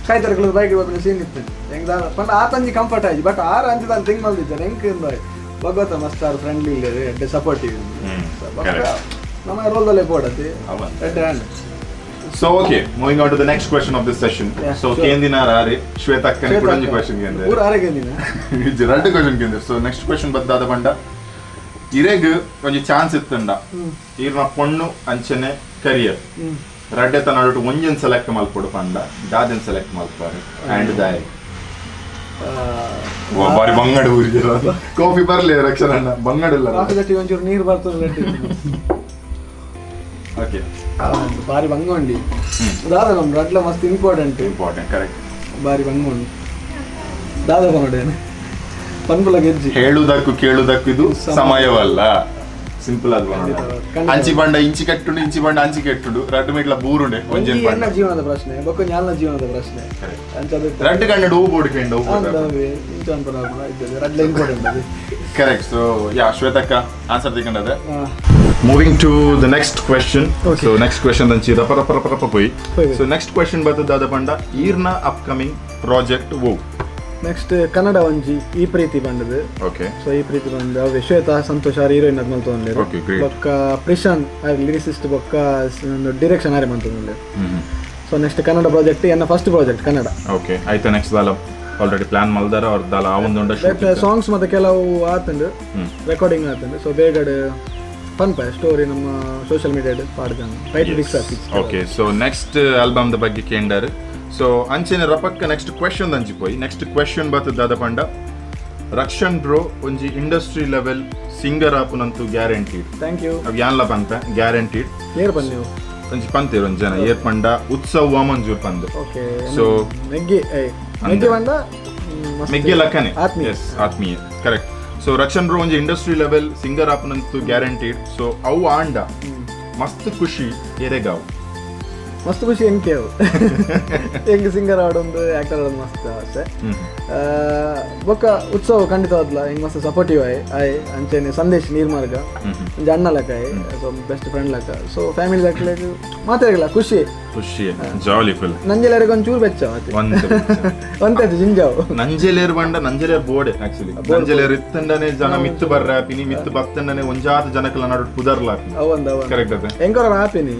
ಕೈತರಗಳು ಬೈಕ್ ಹಿಡ್ಬೋದು ಸೀನ್ ಇತ್ತು ಹೆಂಗ್ ದಾದ ಪಂಡ ಆ ತಂಜಿ ಕಂಫರ್ಟ್ ಆಯ್ತು ಬಟ್ ಆರು ಅಂಚಿದ ಥಿಂಗ್ ಮಲ್ದಿದ್ದಾರೆ ಹೆಂಗ್ ಭಗವತ ಮಸ್ತ್ ಆರ್ ಫ್ರೆಂಡ್ಲಿ ಇಲ್ಲೇರು ಎಡ್ಡೆ ಸಪೋರ್ಟಿವ್ ನಮ್ಮ ರೋಲ್ದಲ್ಲೇ ಬೋಡತಿ ಎಡ್ಡೆ hand. So okay, moving on to the next question of this session. So ಕೇಂದಿನ ಆರೆ ಶ್ವೇತಕ್ಕನ ಕೂಡ ಒಂಜಿ ಕ್ವೆಶ್ಚನ್ ಕೇಂದ್ರ ಪೂರ ಆರೆ ಕೇಂದಿನ ರಡ್ಡು ಕ್ವೆಶ್ಚನ್ ಕೇಂದ್ರ. So next question ಬದ್ದಾದ ಬಂಡ ಇರೆಗ್ ಒಂಜಿ ಚಾನ್ಸ್ ಇತ್ತಂಡ ಈರ್ನ ಪೊಣ್ಣು ಅಂಚನೆ ಕರಿಯರ್ ರಡ್ಡೆ ತನ್ನ ಒಂಜನ್ ಸೆಲೆಕ್ಟ್ ಮಲ್ಪೊಡು ಪಂಡ ದಾದನ್ ಸೆಲೆಕ್ಟ್ ಮಲ್ಪಾರೆ ಅಂಡ್ ದಾಯ್ ಬಾರಿ ಬಂಗಡ ಊರಿಗೆ ಕಾಫಿ ಬರ್ಲಿ ರಕ್ಷಣ ಬಂಗಡ ಇಲ್ಲ ಒಂಚೂರು ನೀರು ಬರ್ತದೆ. ಓಕೆ ಬಾರಿ ಬಂಗೊಂಡಿ ದಾದ ನಮ್ಮ ರಡ್ಲ ಮಸ್ತ್ ಇಂಪಾರ್ಟೆಂಟ್ ಇಂಪಾರ್ಟೆಂಟ್ ಕರೆಕ್ಟ್ ಬಾರಿ ಬಂಗೊಂಡು ದಾದ ಪನೋಡೇನೆ ಪನ್ಪುಲ ಗೆಜ್ಜಿ ಹೇಳುವುದಕ್ಕೂ ಕೇಳುವುದಕ್ಕೂ ಇದು ಸಮಯವಲ್ಲ ಸಿಂಪಲ್ ಅದು ಅಂಚಿ ಬಂಡ ಇಂಚಿ ಕಟ್ಟುಂಡು ಇಂಚಿ ಬಂಡ ಅಂಚಿ ಕೆಟ್ಟುಂಡು ರಡ್ಡು ಮೇಟ್ಲ ಬೂರುಂಡೆ ಒಂಜೇನ್ ಎನ್ನ ಜೀವನದ ಪ್ರಶ್ನೆ ಬೊಕ್ಕ ಜ್ಞಾನ ಜೀವನದ ಪ್ರಶ್ನೆ ರಡ್ಡು ಕಣ್ಣು ಹೂ ಬೋಡು ಕೆಂಡು ಇಂಚ ರಡ್ಲ ಇಂಪಾರ್ಟೆಂಟ್ ಅದು ಕರೆಕ್ಟ್ ಸೊ ಯಾ ಶ್ವೇತಕ್ಕ ಆನ್ಸರ್ ತಿಕ್ಕಂಡದೆ moving to the next question. So next question ದಂಚಿ ರಪ ರಪ ರಪ ರಪ ಪೋಯಿ. ಸೊ ನೆಕ್ಸ್ಟ್ ಕ್ವೆಶ್ಚನ್ ಬರ್ತದ ಪಂಡ ಈರ್ನ ಅಪ್ಕಮಿಂಗ್ ಪ್ರಾಜೆಕ್ಟ್ ವೋ ನೆಕ್ಸ್ಟ್ ಕನ್ನಡ ಒಂಜಿ ಈ ಪ್ರೀತಿ ಬಂದದು. ಓಕೆ ಸೊ ಈ ಪ್ರೀತಿ ಬಂದ ಅವೆ ಶ್ವೇತಾ ಸಂತೋಷ್ ಆರ್ ಹೀರೋಯಿನ್ ಅದ್ ಮಲ್ತೊಂದುಲ್ಲೆರ್. ಬೊಕ್ಕ ಪ್ರಶಾಂತ್ ಆರ್ ಲಿರಿಸಿಸ್ಟ್ ಬೊಕ್ಕ ಡಿರೆಕ್ಷನ್ ಆರೆ ಮಲ್ತೊಂದುಲ್ಲೆರ್. ಸೊ ನೆಕ್ಸ್ಟ್ ಕನ್ನಡ ಪ್ರಾಜೆಕ್ಟ್ ಎನ್ನ ಫಸ್ಟ್ ಪ್ರಾಜೆಕ್ಟ್ ಕನ್ನಡ. ಓಕೆ ಆಯ್ತು ನೆಕ್ಸ್ಟ್ ದಾಲ ಆಲ್ರೆಡಿ ಪ್ಲಾನ್ ಮಲ್ದಾರ ಅವ್ರ ದಾಲ ಆವೊಂದುಂಡ ಶೂಟ್ ಸಾಂಗ್ಸ್ ಮತ್ತೆ ಕೆಲವು ಆತಂಡು ರೆಕಾರ್ಡಿಂಗ್ ಆತಂಡು. ಸೊ ಬೇಗಡೆ ಪನ್ಪ ಸ್ಟೋರಿ ನಮ್ಮ ಸೋಷಿಯಲ್ ಮೀಡಿಯಾಡ್ ಪಾಡ್ದಾನ ಟೈಟಲ್ ಫಿಕ್ಸ್ ಆತಿ. ಓಕೆ ಸೊ ನೆಕ್ಸ್ಟ್ ಆಲ್ಬಮ್ the ಬಗ್ಗೆ ಕೇಂಡರ್. ಸೊ ಅಂಚೆನೆ ರಪಕ್ಕ ನೆಕ್ಸ್ಟ್ ಕ್ವೆಶ್ಚನ್ ದಂಚಿ ಪೋಯಿ. ನೆಕ್ಸ್ಟ್ ಕ್ವೆಶ್ಚನ್ ಬರ್ತದ ದಾದ ಪಂಡ ರಕ್ಷಣ್ ಬ್ರೋ ಒಂಜಿ ಇಂಡಸ್ಟ್ರಿ ಲೆವೆಲ್ ಸಿಂಗರ್ ಆಪುನಂತು ಗ್ಯಾರಂಟೀಡ್. Thank you. ಅವ್ ಯಾನ್ಲ ಪಂತ ಗ್ಯಾರಂಟೀಡ್ ಏರ್ ಪಂದ್ ನೀವು ಒಂಜಿ ಪಂತೇರು ಒಂಜಿ ಜನ ಏರ್ ಪಂಡ ಉತ್ಸವ್ ವಾಮಂಜೂರ್ ಪಂದ್. ಓಕೆ ಸೊ ಮೆಗ್ಗಿ ಮೆಗ್ಗಿ ಪಂಡ ಮೆಗ್ಗಿ ಲಕ್ಕನೆ ಎಸ್ ಆತ್ಮೀಯ ಕರೆಕ್ಟ್. ಸೊ ರಕ್ಷಣ್ ಬ್ರೋ ಒಂಜಿ ಇಂಡಸ್ಟ್ರಿ ಲೆವೆಲ್ ಸಿಂಗರ್ ಆಪುನಂತು ಗ್ಯಾರಂಟೀಡ್. ಸೊ ಅವು ಆಂಡ ಮಸ್ತ್ ಖುಷಿ ಎರೆಗಾವ್ ಮಸ್ತ್ ಖುಷಿ ಎಂಕೆ ಅವು ಹೆಂಗ್ ಸಿಂಗರ್ ಆಡೊಂದು ಆಕ್ಟರ್ ಆಡೋದು ಮಸ್ತ್ ಆಸೆ. ಬೊಕ್ಕ ಉತ್ಸವ ಖಂಡಿತವಾದ್ಲ ಹೆಂಗ್ ಮಸ್ತ್ ಸಪೋರ್ಟಿವ್ ಆಯ್ ಆಯ್ ಅಂಚೆನೆ ಸಂದೇಶ್ ನೀರ್ಮಾರ್ಗ ಒಂಜಿ ಅಣ್ಣ ಲೆಕ್ಕ ಆಯ್ ಸೊ ಬೆಸ್ಟ್ ಫ್ರೆಂಡ್ ಲೆಕ್ಕ. ಸೊ ಫ್ಯಾಮಿಲಿ ಲೆಕ್ಕ ಮಾತಾಡಿಲ್ಲ ಖುಷಿ ಖುಷಿ ಜಾಲಿ ಫುಲ್. ನಂಜಲೇರಿಗೆ ಒಂಚೂರು ಬೆಚ್ಚ ಒಂತೆ ಜಿಂಜಾವು ನಂಜಲೇರು ಬಂಡ ನಂಜಲೇರು ಬೋಡೆ ಆಕ್ಚುಲಿ ನಂಜಲೇರು ಇತ್ತಂಡನೆ ಜನ ಮಿತ್ತು ಬರ್ರ ಆಪಿನಿ ಮಿತ್ತು ಬತ್ತಂಡನೆ ಒಂಜಾತ ಜನಕಲ ನಡು ಪುದರ್ಲ ಅವಂದ ಕರೆಕ್ಟ್ ಅದ ಹೆಂಗೋರ ಆಪಿನಿ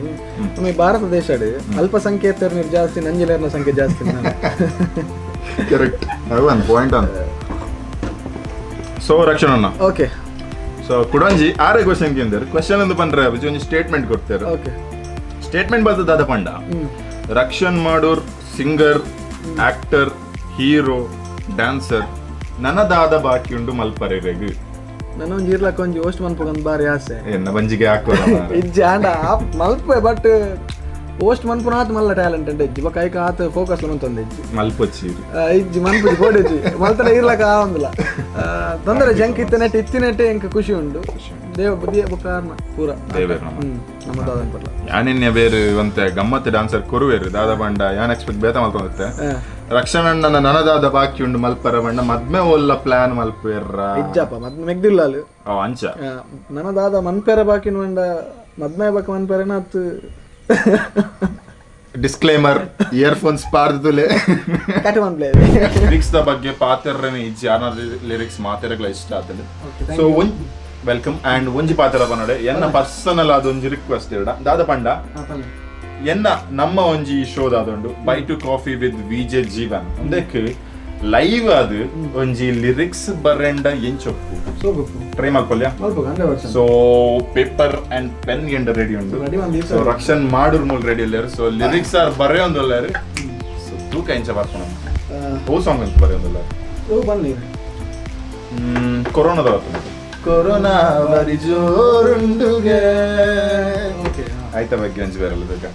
ನಮ್ಮ ಭಾರತ ದೇಶ ಅಲ್ಪಸಂಖ್ಯಾತರ ಜಾಸ್ತಿ ನಂಜಲೇರ್ನ ಸಂಖ್ಯೆ ಜಾಸ್ತಿ. ಕರೆಕ್ಟ್ ಒಂದು ಪಾಯಿಂಟ್ ಅಂತ. ಸೊ ರಕ್ಷಣ್ ಅಣ್ಣ ಓಕೆ ಸೊ ಕುಡಂಜಿ ಆರೇ ಕ್ವಶನ್ ಕೇಂದ್ರ ಕ್ವಶನ್ ಒಂದು ಪಂಡ್ರೆ ಒಂಜಿ ಸ್ಟೇಟ್ಮೆಂಟ್ ಕೊಡ್ತಾರೆ. ಓಕೆ ಸ್ಟೇಟ್ಮೆಂಟ್ ಬರ್ತದ ಪಂಡ Rakshan Madur singer actor hero dancer ನನದಾದ ಬಾಕಿ ಉಂಡು ಮಲ್ಪರೆಗ್ ನನ್ನ ಒಂಜಿ ಇರ್ಲಕ್ಕ ಒಂಜಿ ಹೋಸ್ಟ್ ಮನ್ಪುಗೊಂದು ಬಾರಿ ಆಸೆ ಎನ್ನ ಬಂಜಿಗೆ ಹಾಕೋ ಇಜ್ಜಿ ಆಂಡ ಮಲ್ಪೆ ಬಟ್ ಹೋಸ್ಟ್ ಮನ್ಪುನಾತ್ ಮಲ್ಲ ಟ್ಯಾಲೆಂಟ್ ಅಂತ ಇಜ್ಜಿ ಬೊಕ್ಕ ಐಕ ಆತ ಫೋಕಸ್ ಮಂತೊಂದು ಇಜ್ಜಿ ಮಲ್ಪೊಚ್ಚಿ ಇಜ್ಜಿ ಮನ್ಪುಜಿ ಪೋಡಿಜ್ಜಿ ಮಲ್ತಡ ಇರ್ಲಕ್ಕ ಆವಂದಿಲ್ಲ ತೊಂದರೆ ಜಂಕ್ ಇತ್ತನೆಟ್ ಇತ್ತಿನೆಟ್ಟೆ ಎಂಕ್ ಖುಷಿ ಉಂಡು ದೇವ ಬುದ್ಧಿಯ ಬೊಕ್ಕ ಪೂರ ನಮ್ಮ ದಾದನ್ ಪರ್ಲ ಯಾನೆನ್ನೆ ಬೇರೆ ಒಂತೆ ಗಮ್ಮತ್ ಡಾನ್ಸರ್ ಕೊರುವೇರು ದಾದಾ ಬಂಡ ಯಾನ್ ಎಕ್ಸ್ಪೆಕ್ಟ್ ಬೇತ ಮಲ್ತೊಂದಿತ್ತೆ ರಕ್ಷಣ್ ಅಣ್ಣನ ನನದಾದ ಬಾಕಿ ಉಂಡು ಮಲ್ಪರ ಬಂಡ ಮದ್ಮೆ ಒಲ್ಲ ಪ್ಲಾನ್ ಮಲ್ಪೇರ ಇಜ್ಜಪ್ಪ ಮದ್ಮೆ ಮೆಗ್ದಿಲ್ಲ ಅಲ್ಲಿ ಅಂಚ ನನದಾದ ಮನ್ಪೇರ ಬಾಕಿ ಬಂಡ ಮದ್ಮೆ ಬಾಕಿ ಮನ್ಪೇರನ ಅತ್ತು ಡಿಸ್ಕ್ಲೈಮರ್ ಇಯರ್ಫೋನ್ಸ್ ಪಾರ್ದುಲೆ ಲಿರಿಕ್ಸ್ the ಬಗ್ಗೆ ಪಾತ್ರನೇ ಇಜ್ಜಿ ಯಾರ ಲಿರಿಕ್ಸ್ ಮಾತೆರಗ್ಲ ಇಷ್ಟ ಆತದೆ. ಸೊ ಒಂಜ್ welcome and ಒಂಜಿ ಪಾತ್ರ ಬನ್ನಡೆ ಎನ್ನ ಪರ್ಸನಲ್ ಆದ ಒಂಜಿ ರಿಕ್ವೆಸ್ಟ್ ಇರಡ ದಾದ ಪಂಡ ಎನ್ನ ನಮ್ಮ ಒಂಜಿ ಶೋ ದಾದೊಂಡು bye to coffee with VJ Jeevan ಒಂದಕ್ಕೆ ಲೈವ್ ಅದು ಒಂಜಿ ಲಿರಿಕ್ಸ್ ಬರೆಂಡ ಎಂಚೊಪ್ಪು ಟ್ರೈ ಮಲ್ಪಲ್ಯ. ಸೊ ಪೇಪರ್ ಅಂಡ್ ಪೆನ್ ಗೆಂಡ ರೆಡಿ ಉಂಡು. ಸೊ ರಕ್ಷಣ್ ಮಾಡೂರ್ ಮೂಲ ರೆಡಿ ಇಲ್ಲಾರು. ಸೊ ಲಿರಿಕ್ಸ್ ಆರ್ ಬರೆಯೊಂದುಲ್ಲಾರು. ಸೊ ತೂಕ ಎಂಚ ಬರ್ಪಣ ಓ ಸಾಂಗ್ ಅಂತ ಬರೆಯೊಂದುಲ್ಲಾರು ಕೊರೋನಾದ ಕೊರೋನಾ ಬಾರಿ ಜೋರುಂಡುಗೆ ಆಯ್ತಾ ಬಗ್ಗೆ ಅಂಜಿ ಬರಲ್ಲ ಬೇಕಾ.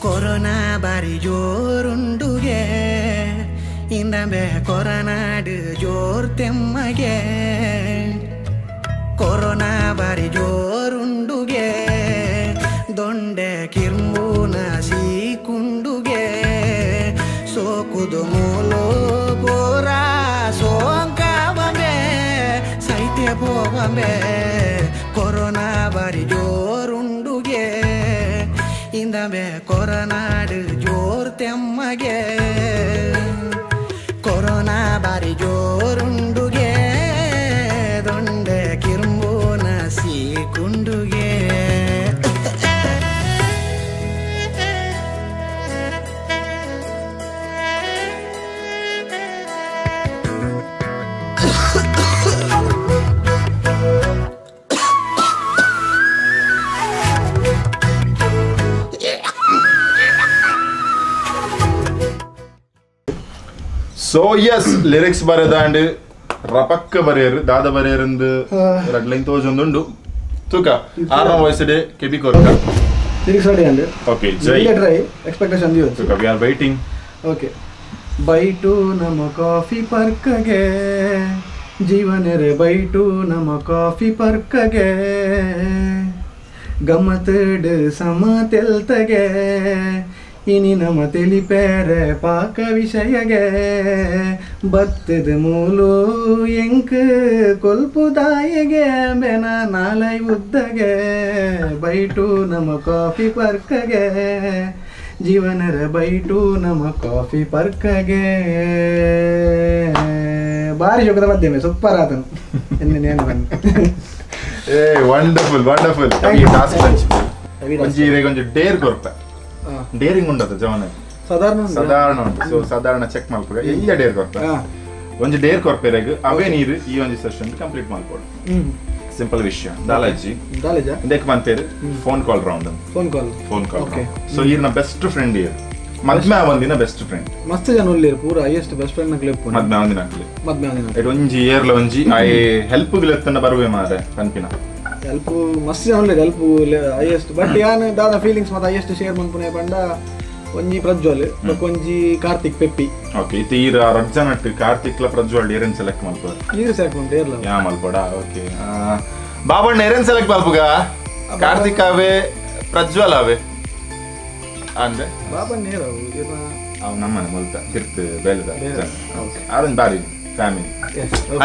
ಕೊರೋನಾ ಬಾರಿ ಜೋರುಂಡುಗೆ ಇಂದಂಬೆ ಕೊರನಾಡು ಜೋರ್ ತೆಮ್ಮಗೆ ಕೊರೋನಾ ಬಾರಿ ಜೋರುಂಡುಗೆ ದೊಂಡೆ ಕಿರ್ಮೂನ ಸೀಕುಂಡುಗೆ ಸೋಕುದು ಮೂಲೋ ಬೋರ ಸೋಂಕಾವಮೆ ಸೈತೆ ಪೋವಮೆ ಕೊರೋನಾ ಬಾರಿ ಜೋರುಂಡುಗೆ ಇಂದಂಬೆ ಕೊರನಾಡು ಜೋರ್ ತೆಮ್ಮಗೆ ಕೊರೋನಾ ಬಾರಿ ಜೋರುಂಡುಗೆ ದೊಂಡೆ ಕಿರ್ಮೂನ ಸೀಕುಂಡುಗೆ. ಸೊ ಎಸ್ ಲಿರಿಕ್ಸ್ ಬರೆದಾಂಡ್ ರಪಕ್ಕ ಬರೆಯರು ದಾದ ಬರೆಯರಂದು ರಡ್ ಲೈನ್ ತೋಜೊಂದುಂಡು ತೂಕ ಆರ್ನ ವಾಯ್ಸ್ ಡೇ ಕೆಬಿ ಕೊರ್ಕ ಲಿರಿಕ್ಸ್ ರೆಡಿ ಅಂಡ್ ಓಕೆ ಜೈ ಟ್ರೈ ಎಕ್ಸ್ಪೆಕ್ಟೇಷನ್ ದಿಯೋ ತೂಕ we are waiting. Okay bite ನಮ್ಮ ಕಾಫಿ ಪರ್ಕಗೆ ಜೀವನರೆ ಬೈಟು ನಮ್ಮ ಕಾಫಿ ಪರ್ಕಗೆ ಗಮತಡು ಸಮ ತೆಲ್ತಗೆ ಇನಿ ನಮ್ಮ ತಿಳಿಪೇರೆ ಪಾಕ ವಿಷಯಗೆ ಬತ್ತದ ಮೂಲು ಎಂಕ್ ಕೊಲ್ಪುದಾಯಗೆ ಬೆನ ನಾಲೈ ಉದ್ದಗೆ ಬೈಟು ನಮ್ಮ ಕಾಫಿ ಪರ್ಕಗೆ ಜೀವನರ ಬೈಟು ನಮ್ಮ ಕಾಫಿ ಪರ್ಕಗೆ. ಭಾರಿ ಶೋಕದ ಮಧ್ಯಮೆ ಸೂಪರ್ ಆತನು ಎನ್ನೇನು ಬನ್ನಿ. ಏ ವಂಡರ್ಫುಲ್ ವಂಡರ್ಫುಲ್. ಈ ಟಾಸ್ಕ್ ಒಂಜಿ ಇರೆಗ್ ಒಂಜಿ ಡೇರ್ ಕೊರ್ಪೆ. ಡೇರಿಂಗ್ ಉಂಡತ ಜವನ ಸಾಧಾರಣ ಸಾಧಾರಣ ಉಂಟು. ಸೊ ಸಾಧಾರಣ ಚೆಕ್ ಮಲ್ಪುಗ ಎಲ್ಲ ಡೇರ್ ಕೊರ್ಪೆ ಒಂಜಿ ಡೇರ್ ಕೊರ್ಪೆರೆಗ್ ಅವೇ ನೀರು ಈ ಒಂಜಿ ಸೆಷನ್ ಕಂಪ್ಲೀಟ್ ಮಲ್ಪೊಡು. ಸಿಂಪಲ್ ವಿಷಯ ದಾಲಜಿ ದಾಲಜ ಇಂದೆಕ್ ಪಂತೇರು phone call round phone call phone call. So ಈರ್ನ ಬೆಸ್ಟ್ ಫ್ರೆಂಡ್ ಇರ್ ಮದ್ಮೆ ಒಂದಿನ ಬೆಸ್ಟ್ ಫ್ರೆಂಡ್ ಮಸ್ತ್ ಜನ ಉಲ್ಲೇರು ಪೂರ ಹೈಯೆಸ್ಟ್ ಬೆಸ್ಟ್ ಫ್ರೆಂಡ್ ನಕ್ಲೆ ಮದ್ಮೆ ಒಂದಿನ ಅಕ್ಲೆ ಮದ್ಮೆ ಒಂದಿನ it ಒಂಜಿ ಇಯರ್ಲ ಒಂಜಿ I help ಲೆತ್ತನ ಬರುವೆ ಮಾರೆ ಪನ್ಪಿನ ಹೆಲ್ಪ್ ಮಸ್ತ್ ಜನ ಉಲ್ಲೇರು ಹೆಲ್ಪ್ ಹೈಯೆಸ್ಟ್ ಬಟ್ ಯಾನ್ ದಾದ ಫೀಲಿಂಗ್ಸ್ ಮತ್ತೆ ಹೈಯೆಸ್ಟ್ ಶೇರ್ ಮನ್ಪುನೆ ಪಂಡ ಒಂಜಿ ಪ್ರಜ್ವಲ್ ಬೊಕ್ಕ ಒಂಜಿ ಕಾರ್ತಿಕ್ ಪೆಪ್ಪಿ. ಓಕೆ ಇತ್ತೆ ಈರ್ ರಜ್ಜನಟ್ ಕಾರ್ತಿಕ್ ಲ ಪ್ರಜ್ವಲ್ ಏರೆನ್ ಸೆಲೆಕ್ಟ್ ಮಲ್ಪುವ ಈರ್ ಸೆಲೆಕ್ಟ್ ಮಲ್ಪು ಏರ್ಲ ಯಾ ಮಲ್ಪಡ. ಓಕೆ ಬಾಬಣ್ಣ ಏರೆನ್ ಸೆಲೆಕ್ಟ್ ಮಲ್ಪುಗ ಕಾರ್ತಿಕ್ ಆವೆ ಪ್ರಜ್ವಲ್ ಆವೆ ಅಂದೆ ಬಾಬಣ್ಣ ಏರ ಅವ್ ನಮ್ಮನೆ ಮುಲ್ತ ತಿರ್ತು ಬೇಲೆದ ಆರೊಂದು ಬಾರಿ ಫ್ಯಾಮಿಲಿ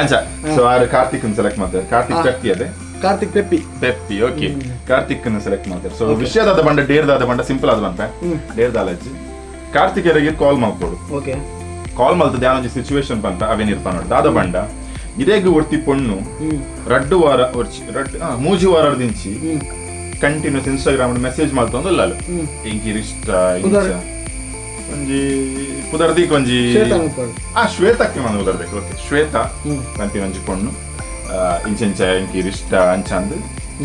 ಅಂಚ. ಸೊ ಆರು ಕಾರ್ತಿಕ್ ಸೆಲೆಕ್ಟ್ ಮಾಡ್ತಾರೆ. ಕಾರ್ತಿಕ್ ಚಟ್ಟಿ ಅದೇ Karthik peppy peppy. Okay Karthik select ಮಾಡ್ತಾರೆ. ಸೊ ವಿಷಯದಾದ ಬಂಡ ಡೇರ್ದಾದ ಬಂಡ ಸಿಂಪಲ್ ಆದ ಬಂತ ಡೇರ್ದಾಲಜ್ಜಿ ಕಾರ್ತಿಕ್ ಎರೆಗೆ ಕಾಲ್ ಮಾಡ್ಕೊಡು. ಓಕೆ ಕಾಲ್ ಮಲ್ತದೆ ಯಾನೊಂಜಿ ಸಿಚುವೇಶನ್ ಬಂತ ಅವೇನಿರ್ಪ ನೋಡಿ ದಾದ ಬಂಡ ಇದೇಗ ಒರ್ತಿ ಪೊಣ್ಣು ರಡ್ಡು ವಾರ ರಡ್ಡು ಮೂಜಿ ವಾರದಿಂಚಿ ಕಂಟಿನ್ಯೂಸ್ ಇನ್ಸ್ಟಾಗ್ರಾಮ್ ಮೆಸೇಜ್ ಮಾಡ್ತೊಂದು ಎಂಕಿರ್ ಇಷ್ಟ ಒಂಜಿ ಪುದರ್ದೀಕ್ ಒಂಜಿ ಆ ಶ್ವೇತಕ್ಕೆ ನಾನು ಉದರ್ಬೇಕು. ಓಕೆ ಶ್ವೇತಾ ಪನ್ಪಿನ ಒಂಜಿ ಪೊಣ್ಣು ಇಂಚೆಂಚ ಎಂಕಿರ್ ಇಷ್ಟ ಅಂಚಂದು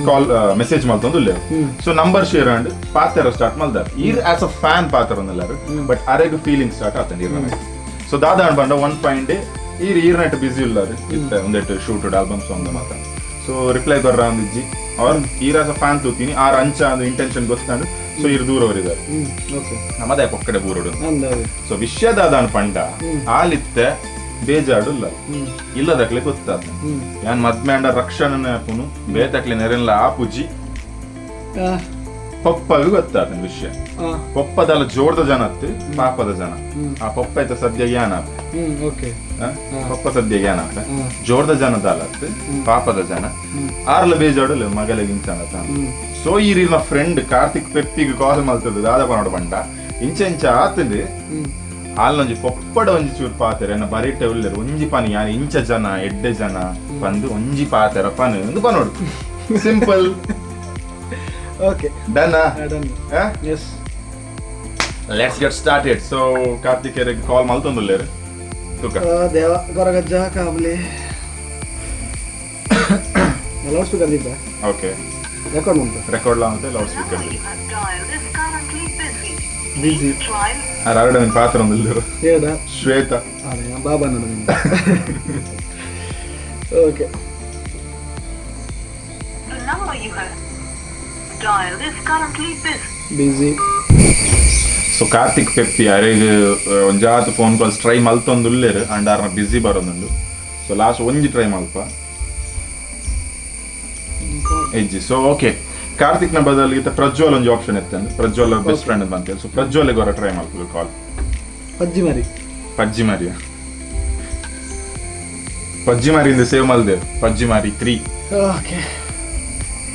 ಕಾಲ್ ಮೆಸೇಜ್ ಮಲ್ತೊಂದು ಉಲ್ಲೇರು. ಸೊ ನಂಬರ್ ಶೇರ್ ಅಂಡ್ ಪಾತೆರ ಸ್ಟಾರ್ಟ್ ಮಲ್ದಾರ್ ಈರ್ ಆಸ್ ಅ ಫ್ಯಾನ್ ಪಾತೆರ ಒಂದೆಲ್ಲಾರು ಬಟ್ ಅರೆಗ್ ಫೀಲಿಂಗ್ ಸ್ಟಾರ್ಟ್ ಆತಂಡ್ ಈರ್ ನನಗೆ. ಸೊ ದಾದ ಅಂಡ್ ಬಂಡ 1.8 ಈರ್ ಈರ್ ನೆಟ್ ಬಿಸಿ ಉಲ್ಲಾರು ಇತ್ತ ಒಂದೆಟ್ಟು ಶೂಟೆಡ್ ಆಲ್ಬಮ್ ಸಾಂಗ್ ಮಾತ. ಸೊ ರಿಪ್ಲೈ ಕೊರ್ರ ಅಂದಿಜ್ಜಿ ಅವ್ರ ಈರ್ ಆಸ್ ಅ ಫ್ಯಾನ್ ತೂತೀನಿ ಆರ್ ಅಂಚ ಅಂದ್ ಇಂಟೆನ್ಷನ್ ಗೊತ್ತಾಂಡು. ಸೊ ಈರ್ ದೂರ ಅವರಿದ್ದಾರೆ ನಮ್ಮದೇ ಪೊಕ್ಕಡೆ ಬೂರೋಡು. ಸೊ ವಿಷಯದಾದ ಪಂಡ ಆಲಿತ್ತೆ ಬೇಜಾಡು ಇಲ್ಲದಕ್ಲೆ ಗೊತ್ತಾದ ಯಾನ್ ಮದ್ಮೆ ಅಂಡ ರಕ್ಷಣೆ ಆಪುನು ಬೇತಕ್ಲೆ ನೆರೆನ್ಲ ಆಪುಜಿ ಪಪ್ಪಗೂ ಗೊತ್ತಾದ ವಿಷಯ. ಪಪ್ಪದಲ್ಲ ಜೋರ್ದ ಜನ ಅತ್ತು ಪಾಪದ ಜನ ಆ ಪಪ್ಪ ಐತ ಸದ್ಯ ಜ್ಞಾನ ಪಪ್ಪ ಸದ್ಯ ಜ್ಞಾನ ಆತ ಜೋರ್ದ ಜನದಲ್ಲ ಅತ್ತು ಪಾಪದ ಜನ ಆರ್ಲ ಬೇಜಾಡು ಮಗಲಿಗಿಂತ. ಸೊ ಈ ರೀ ಫ್ರೆಂಡ್ ಕಾರ್ತಿಕ್ ಪೆಪ್ಪಿಗೆ ಕಾಲ್ ಮಲ್ತದ ದಾದಪ್ಪ ನೋಡ ಬಂಡ ಇಂಚ ಇಂಚ ಆತಂದು ಆಲ್ನೊಂಜಿ ಪೊಪ್ಪಡ ಒಂಜಿ ಚೂರು ಪಾತೆರ ಎನ್ನ ಬರಿಟೆ ಉಲ್ಲೆರ್ ಒಂಜಿ ಪಾನಿ ಯಾನ್ ಇಂಚ ಜನ ಎಡ್ಡೆ ಜನ ಬಂದು ಒಂಜಿ ಪಾತೆರ ಪನು ಒಂದು ಪನೋಡು simple. Okay done done yes let's get started. So Karthik ಎರೆಗ್ ಕಾಲ್ ಮಲ್ತೊಂದು ಉಲ್ಲೆರ್ ತುಕ ದೇವ ಗೊರಗಜ್ಜ ಕಾಬ್ಲಿ ಲೌಡ್ ಸ್ಪೀಕರ್ ದಿಪ್ಪ. ಓಕೆ ರೆಕಾರ್ಡ್ ಉಂಟು ರೆಕಾರ್ಡ್ ಲಾ ಉಂಟು ಲೌಡ್ ಸ್ಪೀಕರ್ ಬಿಸಿ ಆರ್ ಆರ್ ಪಾತ್ರ ಒಂದಿಲ್ಲ ಏಡ ಶ್ವೇತಾ ಅರೆ ಬಾಬಾ ನೋಡು ನಿನ್ನ. Okay The number you have dialed is currently busy. Busy. So Karthik Peppi ಅರೆಗ್ ಒಂಜಾತ್ phone calls try ಮಲ್ತೊಂದುಲ್ಲೆರ್ ಅಂಡ್ ಆರ್ನ ಬಿಸಿ ಬರೋದುಂಡು. ಸೊ ಲಾಸ್ಟ್ ಒಂಜಿ ಟ್ರೈ ಮಲ್ಪ ಎಜ್ಜಿ. ಸೊ ಓಕೆ ಕಾರ್ತಿಕ್ ನ ಬದಲಿಗೆ ಪ್ರಜ್ವಲ್ ಒಂಜಿ ಆಪ್ಷನ್ ಇತ್ತು ಪ್ರಜ್ವಲ್ ಬೆಸ್ಟ್ ಫ್ರೆಂಡ್ ಅಂತ ಅಂತೇಳಿ. ಸೊ ಪ್ರಜ್ವಲ್ ಗೊರ ಟ್ರೈ ಮಲ್ಪುಗ ಕಾಲ್ ಪಜ್ಜಿ ಮಾರಿ ಪಜ್ಜಿ ಮಾರಿಯ ಪಜ್ಜಿ ಮಾರಿ ಇಂದ ಸೇವ್ ಮಲ್ದೆ ಪಜ್ಜಿ ಮಾರಿ 3. ಓಕೆ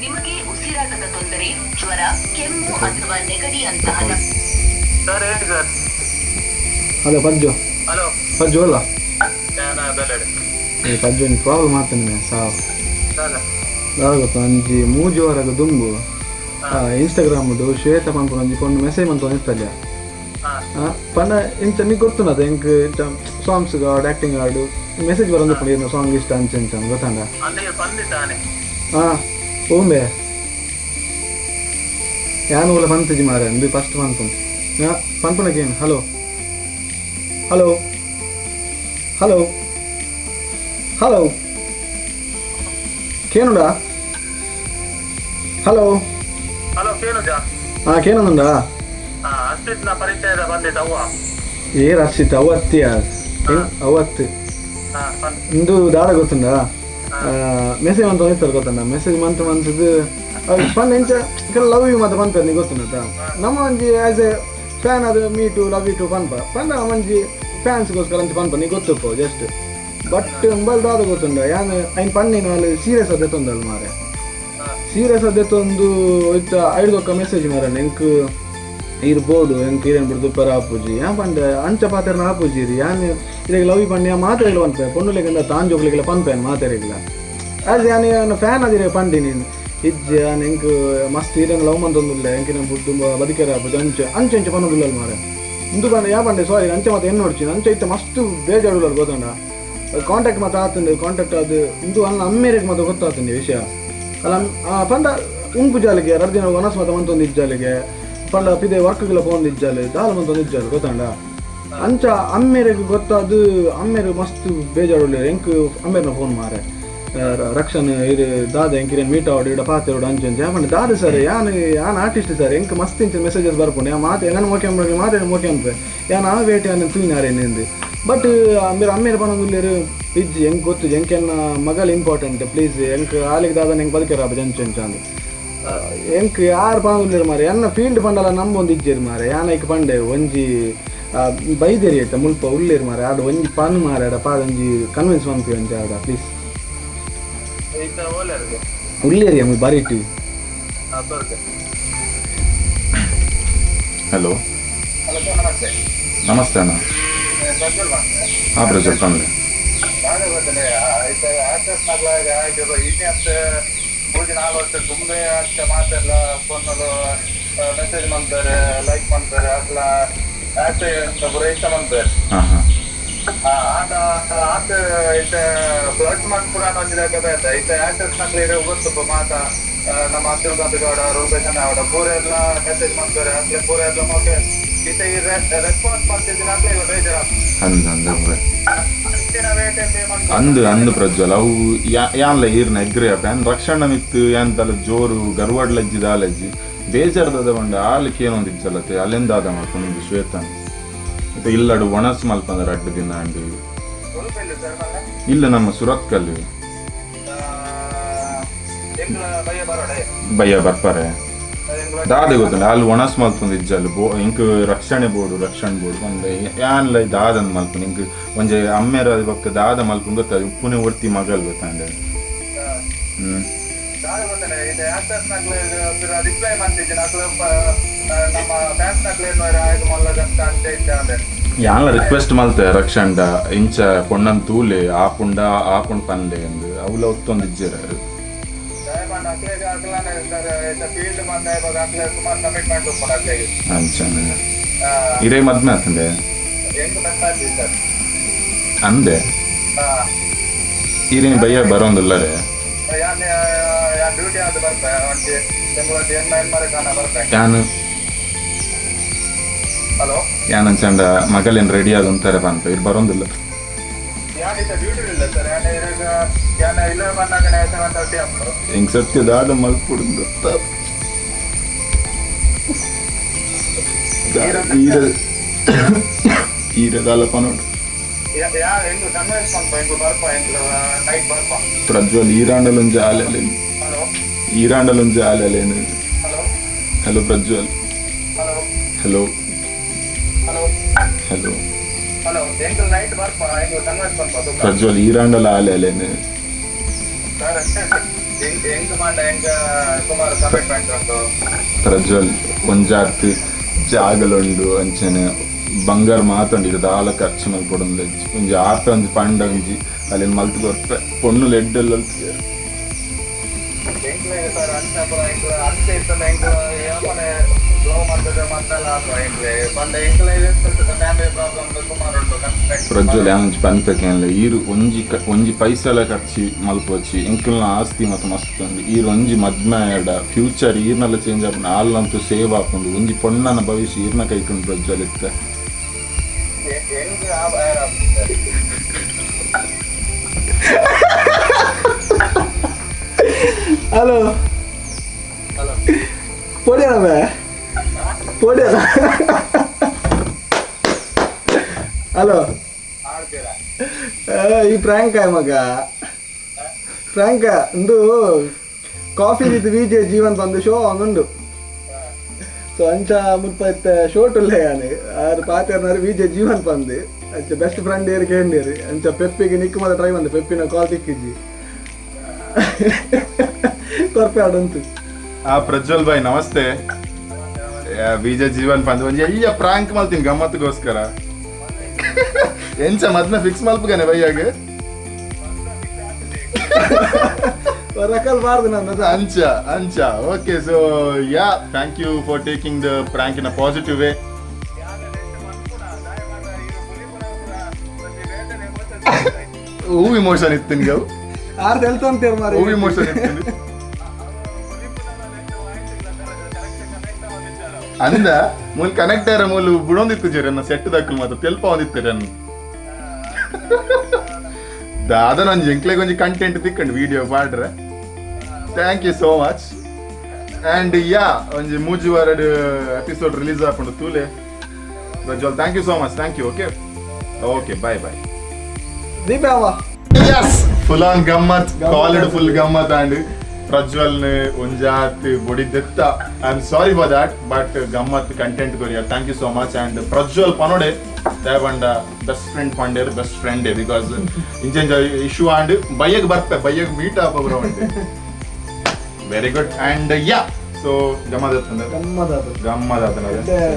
ನಿಮಗೆ ಉಸಿರಾಟದ ತೊಂದರೆ ಜ್ವರ ಕೆಮ್ಮು ಅಥವಾ ನೆಗಡಿ ಅಂತಹ ಸರ್ ಹೇಳಿ ಸರ್. ಹಲೋ ಪಜ್ಜು. ಹಲೋ ಪಜ್ಜು ಅಲ್ಲ ಬೆಲ್ಲಡೆ ಈ ಪಜ್ಜು ಒಂದು ಪ್ರಾಬ್ಲಮ್ ಆಗ್ತಾನೆ ಸಾವು ಸರ್ ಗೊತ್ತ ಒಂಜಿ ಮೂಜಿ ವಾರದ ದುಂಬು ಇನ್ಸ್ಟಾಗ್ರಾಮ್ ಶ್ವೇತ ಪನ್ಪುನ ಒಂಜಿ ಪೊಣ್ಣು ಮೆಸೇಜ್ ಮಂತೊಂದು ಇತ್ತಲ್ಲ ಪಂಡ ಇಂಚ ನಿಂಗೆ ಗೊತ್ತುಂಡದ ಎಂಕ್ ಇಂಚ ಸಾಂಗ್ಸ್ ಗಾಡ್ ಆ್ಯಕ್ಟಿಂಗ್ ಆಡು ಮೆಸೇಜ್ ಬರೋದು ಪಂಡ ಸಾಂಗ್ ಇಷ್ಟ ಅಂಚ ಇಂಚ ಗೊತ್ತಂಡ ಹಾಂ ಓಂಬೆ ಯಾನು ಓಲ ಪಂತಜಿ ಮಾರೆ ಅಂದು ಫಸ್ಟ್ ಪನ್ಪುನ್ ಪನ್ಪುನಕೇನು ಹಲೋ ಹಲೋ Hello hello ಕೇನುಂಡಾ? Hello hello ಕೇನುಜಾ? ಹಾ ಕೇನಂದುಂಡಾ? ಅರ್ಷಿತ್ನ ಪರಿಚಯದ ಬಂದಿದ್ದ ಅವ್ವ. ಏರ್ ಅರ್ಷಿತ್ ಅವತ್ತಿಯ ಅವತ್ತು ಇಂದು ದಾದ ಗೊತ್ತುಂಡಾ? ಮೆಸೇಜ್ ಅಂತ ಹೋಯ್ತಾರೆ ಗೊತ್ತಂಡ, ಮೆಸೇಜ್ ಮಂತ್ ಮನ್ಸದು ಪಂಡ ಇಂಚ ಕೆಲ ಲವ್ you ಮತ್ತೆ ಪನ್ಪೇರ್ ನೀ ಗೊತ್ತುಂಡತ. ನಮ್ಮ ಒಂಜಿ as A fan ಅದು me to love you to ಪನ್ಪ ಪಂಡ ಒಂಜಿ ಫ್ಯಾನ್ಸ್ಗೋಸ್ಕರ ಅಂಚ ಪನ್ಪ ನೀ ಗೊತ್ತುಪ್ಪು just. But mobile ದಾದ ಗೊತ್ತುಂಡ ಯಾನ್ ಐನ್ ಪಣ್ಣಿನ ಅಲ್ಲಿ ಸೀರಿಯಸ್ ಅದೇ ತೊಂದಲ್ಲ ಮಾರೆ, ಸೀರಿಯಸ್ ಅದೇ ತೊಂದು ಇತ್ತ ಐಡ್ದೊಕ್ಕ ಮೆಸೇಜ್ ಮಾರ ಎಂಕ್ ಇರ್ಬೋದು ಎಂಕ್ ಈರೇನು ಬಿಡ್ದು ಪರ ಆಪುಜಿ ಯಾ ಪಂಡ ಅಂಚ ಪಾತೆರ್ನ ಆಪುಜಿ ರೀ. ಯಾನ್ ಇರೆಗ್ ಲವ್ you ಪಂಡ ಯಾ ಮಾತೆರೆಗ್ಲ ಪನ್ಪೆ ಪೊಣ್ಣುಲೆಗಿಂದ ತಾನ್ ಜೋಕ್ಲಿಗೆಲ್ಲ ಪನ್ಪೆ ಮಾತೆರೆಗ್ಲ ಆಸ್ ಯಾನ್ ಯಾನ್ ಫ್ಯಾನ್ ಅದಿರೆ ಪಂಡಿ ನೀನು ಇಜ್ಜೆ ಯಾನ್ ಎಂಕ್ ಮಸ್ತ್ ಈರೇನು ಲವ್ ಮಂತೊಂದುಲ್ಲೆ ಎಂಕಿನ ಬುಡ್ದು ಬದುಕೆರ ಆಪುಜಿ ಅಂಚ ಅಂಚ ಅಂಚ ಪನ್ನೊಂದುಲ್ಲ ಮಾರೆ. ಇಂದು ಪಂಡ ಯಾ ಪಂಡೆ ಸಾರಿ ಅಂಚ ಮಾತ ಎನ್ನು ನೋಡ್ತೀನಿ ಅಂಚ ಇತ್ತ ಮಸ್ತ್ ಬೇಜಾಡುಲ್ಲ ಗೊತ್ತಂಡ. ಕಾಂಟ್ಯಾಕ್ಟ್ ಮಾತ ಆತಂಡೆ ಕಾಂಟ್ಯಾಕ್ಟ್ ಅದು ಇಂದು ಅನ್ನ ಅಮ್ಮೇರಿಗೆ ಮಾತ ಗೊತ್ತಾತಂಡೆ ವಿಷಯ ಅಲ್ಲ. ಪಂಡ ಉಂಪು ಜಾಲಿಗೆ ಎರಡು ದಿನ ವನಸ್ ಮಾತ ಮಂತೊಂದು ಇಜ್ಜಾಲಿಗೆ ಪಂಡ ಪಿದೆ ವರ್ಕ್ಗೆಲ್ಲ ಪೋಂದು ಇಜ್ಜಾಲೆ ದಾಲ ಮಂತೊಂದು ಇಜ್ಜಾಲೆ ಗೊತ್ತಂಡ. ಅಂಚ ಅಮ್ಮೇರಿಗೆ ಗೊತ್ತಾದು ಅಮ್ಮೇರು ಮಸ್ತ್ ಬೇಜಾಡುಲ್ಲ ಎಂಕ್ ಅಮ್ಮೇರ್ನ ಫೋನ್ ಮಾರೆ ರಕ್ಷಣ್ ಇರು ದಾದ ಎಂಕಿರೇನು ಮೀಟ್ ಆವಡು ಇಡ ಪಾತೆರೋಡು ಅಂಚೆ ಅಂಚೆ ಪಂಡ ದಾದ ಸರ್ ಯಾನ್ ಯಾನ್ ಆರ್ಟಿಸ್ಟ್ ಸರ್ ಎಂಕ್ ಮಸ್ತ್ ಇಂಚ ಮೆಸೇಜಸ್ ಬರ್ಪುಂಡು ಯಾ ಮಾತೆ ಎಂಗನ ಮೋಕೆ ಅಂಬ ಮಾತೆ ಮೋಕೆ ಅನ್ಪೆ ಯಾನ್ ಆ ವೇಟ್ ಯಾನ್ ತೂಯಿನಾರೇನೆಂದು. ಬಟ್ ಅಮ್ಮೇರು ಅಮ್ಮೇರು ಪನೊಂದುಲ್ಲೇರು ಇಜ್ಜಿ ಎಂಕ್ ಗೊತ್ತು ಎಂಕೆನ್ನ ಮಗಲ್ ಇಂಪಾರ್ಟೆಂಟ್ ಪ್ಲೀಸ್ ಎಂಕ್ ಆಲಿಗೆ ದಾದ ಎಂಕ್ ಬದುಕೆರ ಆಪುಜಿ ಅಂಚೆ ಅಂಚ ಅಂದು ಎಂಕ್ ಯಾರು ಪನೊಂದುಲ್ಲೇರು ಮಾರೆ. ಎನ್ನ ಫೀಲ್ಡ್ ಪಂಡಲ ನಂಬೊಂದು ಇಜ್ಜೆರ್ ಮಾರೆ. ಯಾನ್ ಐಕ್ ಪಂಡೆ ಒಂಜಿ ಬೈದೇರಿ ಐತ ಮುಲ್ಪ ಉಲ್ಲೇರು ಮಾರೆ ಆಡ ಒಂಜಿ ಪನ್ ಮಾರೆ ಆಡ ಪಾದ ಒಂಜಿ ಕನ್ವಿನ್ಸ್ ಮನ್ಪಿ ಒಂಜಿ ಆಡ ಪ್ಲೀಸ್ ಉಲ್ಲೇರಿ ಅಮ್ಮ ಬಾರಿಟ್ಟು. ಹಲೋ ನಮಸ್ತೆ ಅಣ್ಣ. ಹಾಂ ಪ್ರಜ್ವಲ್ ಪನ್ಲೆ. ಮೂರು ವರ್ಷ ತುಂಬೆ ಅಚ್ಚ ಮಾತೆಲ್ಲ ಫೋನಲ್ಲಿ ಮೆಸೇಜ್ ಮಾಡ್ತಾರೆ ಲೈಕ್ ಮಾಡ್ತಾರೆ ಅಟ್ಲ ಆಚೆ ಪೂರ ಇಷ್ಟ ಮಾಡ್ತಾರೆ. ಆಗ ಆತ ಇತ್ತ ಫ್ಲಡ್ ಮನ್ಪುರ ಒಂಜಿ ಲೆಕ್ಕ ಬೇತ ಇತ್ತ ಆಕ್ಟರ್ಸ್ ನಕ್ಲು ಗೊತ್ತುಪ್ಪ ಮಾತ ನಮ್ಮ ಅಬ್ದುಲ್ ಗೌಡ ರೂಪೇಶ್ ಅಣ್ಣ ಪೂರ ಎಲ್ಲ ಮೆಸೇಜ್ ಮಾಡ್ತಾರೆ ಅಟ್ಲೆ ಪೂರ ಎಲ್ಲ ಓಕೆ ಇತ್ತ ಈ ರೆಸ್ಪಾನ್ಸ್ ಮಾಡ್ತಿದ್ದೀನಿ ಅಟ್ಲೆ ಬೇಜಾರ ಅಂದು ಅಂದು ಪ್ರಜ್ವಲ್ ಅವು ಯಾನ್ಲ ಈರ್ನ ಎಗ್ರಿ ಅಪ್ಪ ಯಾನ್ ರಕ್ಷಣ ಮಿತ್ತು ಯಾನ್ ತಲ ಜೋರು ಗರ್ವಾಡ್ಲಜ್ಜಿ ದಾಲಜ್ಜಿ ಬೇಜಾರ್ದದ ಪಂಡ ಆಲಿಕೆ ಏನೊಂದು ಇಜ್ಜಲತ್ತೆ ಅಲ್ಲಿಂದಾದ ಮಲ್ಪೊಂದು ಶ್ವೇತನ್ ಮತ್ತೆ ಇಲ್ಲಡು ಒಣಸ್ ಮಲ್ಪಂದ್ರೆ ಅಡ್ಡು ದಿನ ಅಂಡು ಇಲ್ಲ ನಮ್ಮ ಸುರತ್ಕಲ್ಲಿ ಬಯ್ಯ ಬರ್ಪಾರೆ ದಾದೆ ಗೊತ್ತುಂಡು ಅಲ್ಲಿ ಒಣಸ್ ಮಲ್ಪೊಂದು ಇಜ್ಜಲ್ ಬೋ ಇಂಕ್ ರಕ್ಷಣೆ ಬೋರ್ಡು ರಕ್ಷಣೆ ಬೋರ್ಡು ಒಂದು ಯಾನ್ಲ ದಾದನ್ ಮಲ್ಪುನು ಇಂಕ್ ಒಂಜಿ ಅಮ್ಮೇರ ಬೊಕ್ಕ ದಾದ ಮಲ್ಪುನು ಗೊತ್ತ ಉಪ್ಪುನೆ ಒರ್ತಿ ಮಗಲ್ ಗೊತ್ತಂಡೆ. ಯಾನ್ಲ ರಿಕ್ವೆಸ್ಟ್ ಮಲ್ತೆ ರಕ್ಷಂಡ ಇಂಚ ಪೊಣ್ಣನ್ ತೂಲೆ ಆಪುಂಡ ಆಪುಂಡ್ ಪನ್ಲೆ ಅಂದ್ ಅವ್ಲ ಒತ್ತೊಂದು ಇಜ್ಜೆರ್ ಇರೇ ಮದ್ಮೆ ಆತಂದೆ ಅಂದೆ ಈರೇನು ಬಯ್ಯ ಬರೋಂದಿಲ್ಲರೇ ಯಾನ್ ಯಾನ್ ಅಂಚಂಡ ಮಗಲೇನು ರೆಡಿ ಆದಂತಾರೆ ಪನ್ಪ ಇರ್ ಬರೋಂದಿಲ್ಲ. ಎಂಕ್ ಸತ್ಯ ದಾದ ಮಲ್ಪುಡು ಗೊತ್ತ ಈರದಾಲ ಪನೋಡು Prajwal ಈರಾಂಡಲೊಂಜಿ ಆಲೆಲೇನು ಈರಾಂಡಲೊಂಜಿ ಆಲೆಲೇನು. Hello Prajwal. Hello hello Prajwal ಈರಾಂಡಲ ಆಲೆಲೇನು. Prajwal ಒಂಜಾತ್ ಜಾಗಲುಂಡು ಅಂಚನೆ ಬಂಗಾರ ಮಾತುಂಡು ಇದು ದಾಲ ಖರ್ಚು ಮಲ್ಪೊಡೊಂದು ಒಂಜಿ ಆಪೆ ಒಂಜಿ ಪಂಡ ಒಂಜಿ ಅಲ್ಲಿನ ಮಲ್ತ್ ಕೊರ್ಪೆ ಪೊಣ್ಣು ಲೆಡ್ಡೆಲ್ಲ ಪ್ರಜ್ವಲ್ ಯಾನ್ ಪನ್ಪೆಕೇನ್ಲ ಈರು ಒಂಜಿ ಒಂಜಿ ಪೈಸಲ ಖರ್ಚಿ ಮಲ್ಪೊಚ್ಚಿ ಎಂಕಲ್ನ ಆಸ್ತಿ ಮತ್ತು ಮಸ್ತ್ ಉಂಡು ಈರು ಒಂಜಿ ಮದ್ಮೆ ಆಯಡ ಫ್ಯೂಚರ್ ಈರ್ನೆಲ್ಲ ಚೇಂಜ್ ಆಪುಂಡು ಆಲ್ನಂತೂ ಸೇವ್ ಆಪುಂಡು ಒಂಜಿ ಪೊಣ್ಣನ ಭವಿಷ್ಯ ಈರ್ನ ಕೈಟುಂಡು ಪ್ರಜ್ವಲ್ ಇತ್ತೆ. ಹಲೋ ಪೋಡಿಯಾನ ಬೇ ಪೋಡಿಯಾನ. ಹಲೋ ಈ ಪ್ರಾಂಕ ಮಗ ಪ್ರಾಂಕ ಒಂದು ಕಾಫಿ ವಿತ್ ವಿಜೆ ಜೀವನ್ ಬಂದು ಶೋ ಒಂದುಂಡು. ಸೊ ಅಂಚ ಮುಲ್ಪ ಇತ್ತೆ ಶೋಟ್ ಉಲ್ಲೆ ಯಾನು ಆರು ಪಾತೆರ್ನಾರು ವಿಜೆ ಜೀವನ್ ಬಂದು ಅಂಚ ಬೆಸ್ಟ್ ಫ್ರೆಂಡ್ ಏರು ಕೇಂಡೇರು ಅಂಚ ಪೆಪ್ಪಿಗೆ ನಿಕ್ಕು ಮಾತ್ರ ಟ್ರೈ ಬಂದು ಪೆಪ್ಪಿನ ಕಾಲ್ ತಿಕ್ಕಿಜ್ಜಿ ಕೊರ್ಪೆ ಆಡಂತು. ಆ ಪ್ರಜ್ವಲ್ ಭಾಯ್ ನಮಸ್ತೆ. ವಿಜೆ ಜೀವನ್ ಬಂದು ಒಂಜಿ ಎಲ್ಲ ಪ್ರಾಂಕ್ ಮಲ್ತೀನಿ ಗಮ್ಮತ್ಗೋಸ್ಕರ. ಎಂಚ ಮದ್ನ ಫಿಕ್ಸ್ ಮಲ್ಪುಗನೆ ಬಯ್ಯಾಗ ಅಂಚ ಅಂಚ. Okay so yeah thank you for taking the prank in a positive way. Who emotion ಇತ್ತು ನಿನ್ಗೆ? ಹೂ ಇಮೋಷನ್ ಇತ್ತು ಅಂದ ಮೂಲ ಕನೆಕ್ಟ್ ಆರ ಮೂಲ ಬುಡೊಂದಿತ್ತು ಜೇರಿ ಅನ್ನ ಸೆಟ್ ದಕ್ಕಲು ಮಾತ್ರ ತೆಲ್ಪ ಒಂದಿತ್ತು ಅನ್ನ ದಾದ ನಾನು ಜಂಕ್ಲೆಗೆ ಒಂಜಿ ಕಂಟೆಂಟ್ ತಿಕ್ಕಂಡು ವಿಡಿಯೋ ಪಾಡ್ರೆ. Thank you so much. And yeah ಒಂಜಿ ಮೂಜಿ ವಾರಡ್ ಎಪಿಸೋಡ್ ರಿಲೀಸ್ ಆಪುಂಡು ತೂಲೆ. Prajwal thank you so much. Thank you. Okay okay bye bye. ದೀಪಾವ S full on ಗಮ್ಮತ್ ಕಾಲ್ಡ್ ಫುಲ್ ಗಮ್ಮತ್ ಆ್ಯಂಡ್ ಪ್ರಜ್ವಲ್ ಒಂಜಾತ್ ಬೊಡಿದೆತ್ತ. I am sorry for that but ಗಮ್ಮತ್ content courier. Thank you so much. And Prajwal ಪನೋಡೆ ದಯಬಂಡ best friend ಪಂಡೇರ್ best friend because ಇಂಚೆಂಜ issue and ಬಯ್ಯಗ್ ಬರ್ಪೆ ಬಯ್ಯಗ್ ಮೀಟ್ ಆಪ ಬರೋ ಉಂಟೆ. Very good. And yeah so ಗಮ್ಮತ್ ಗಮ್ಮತ್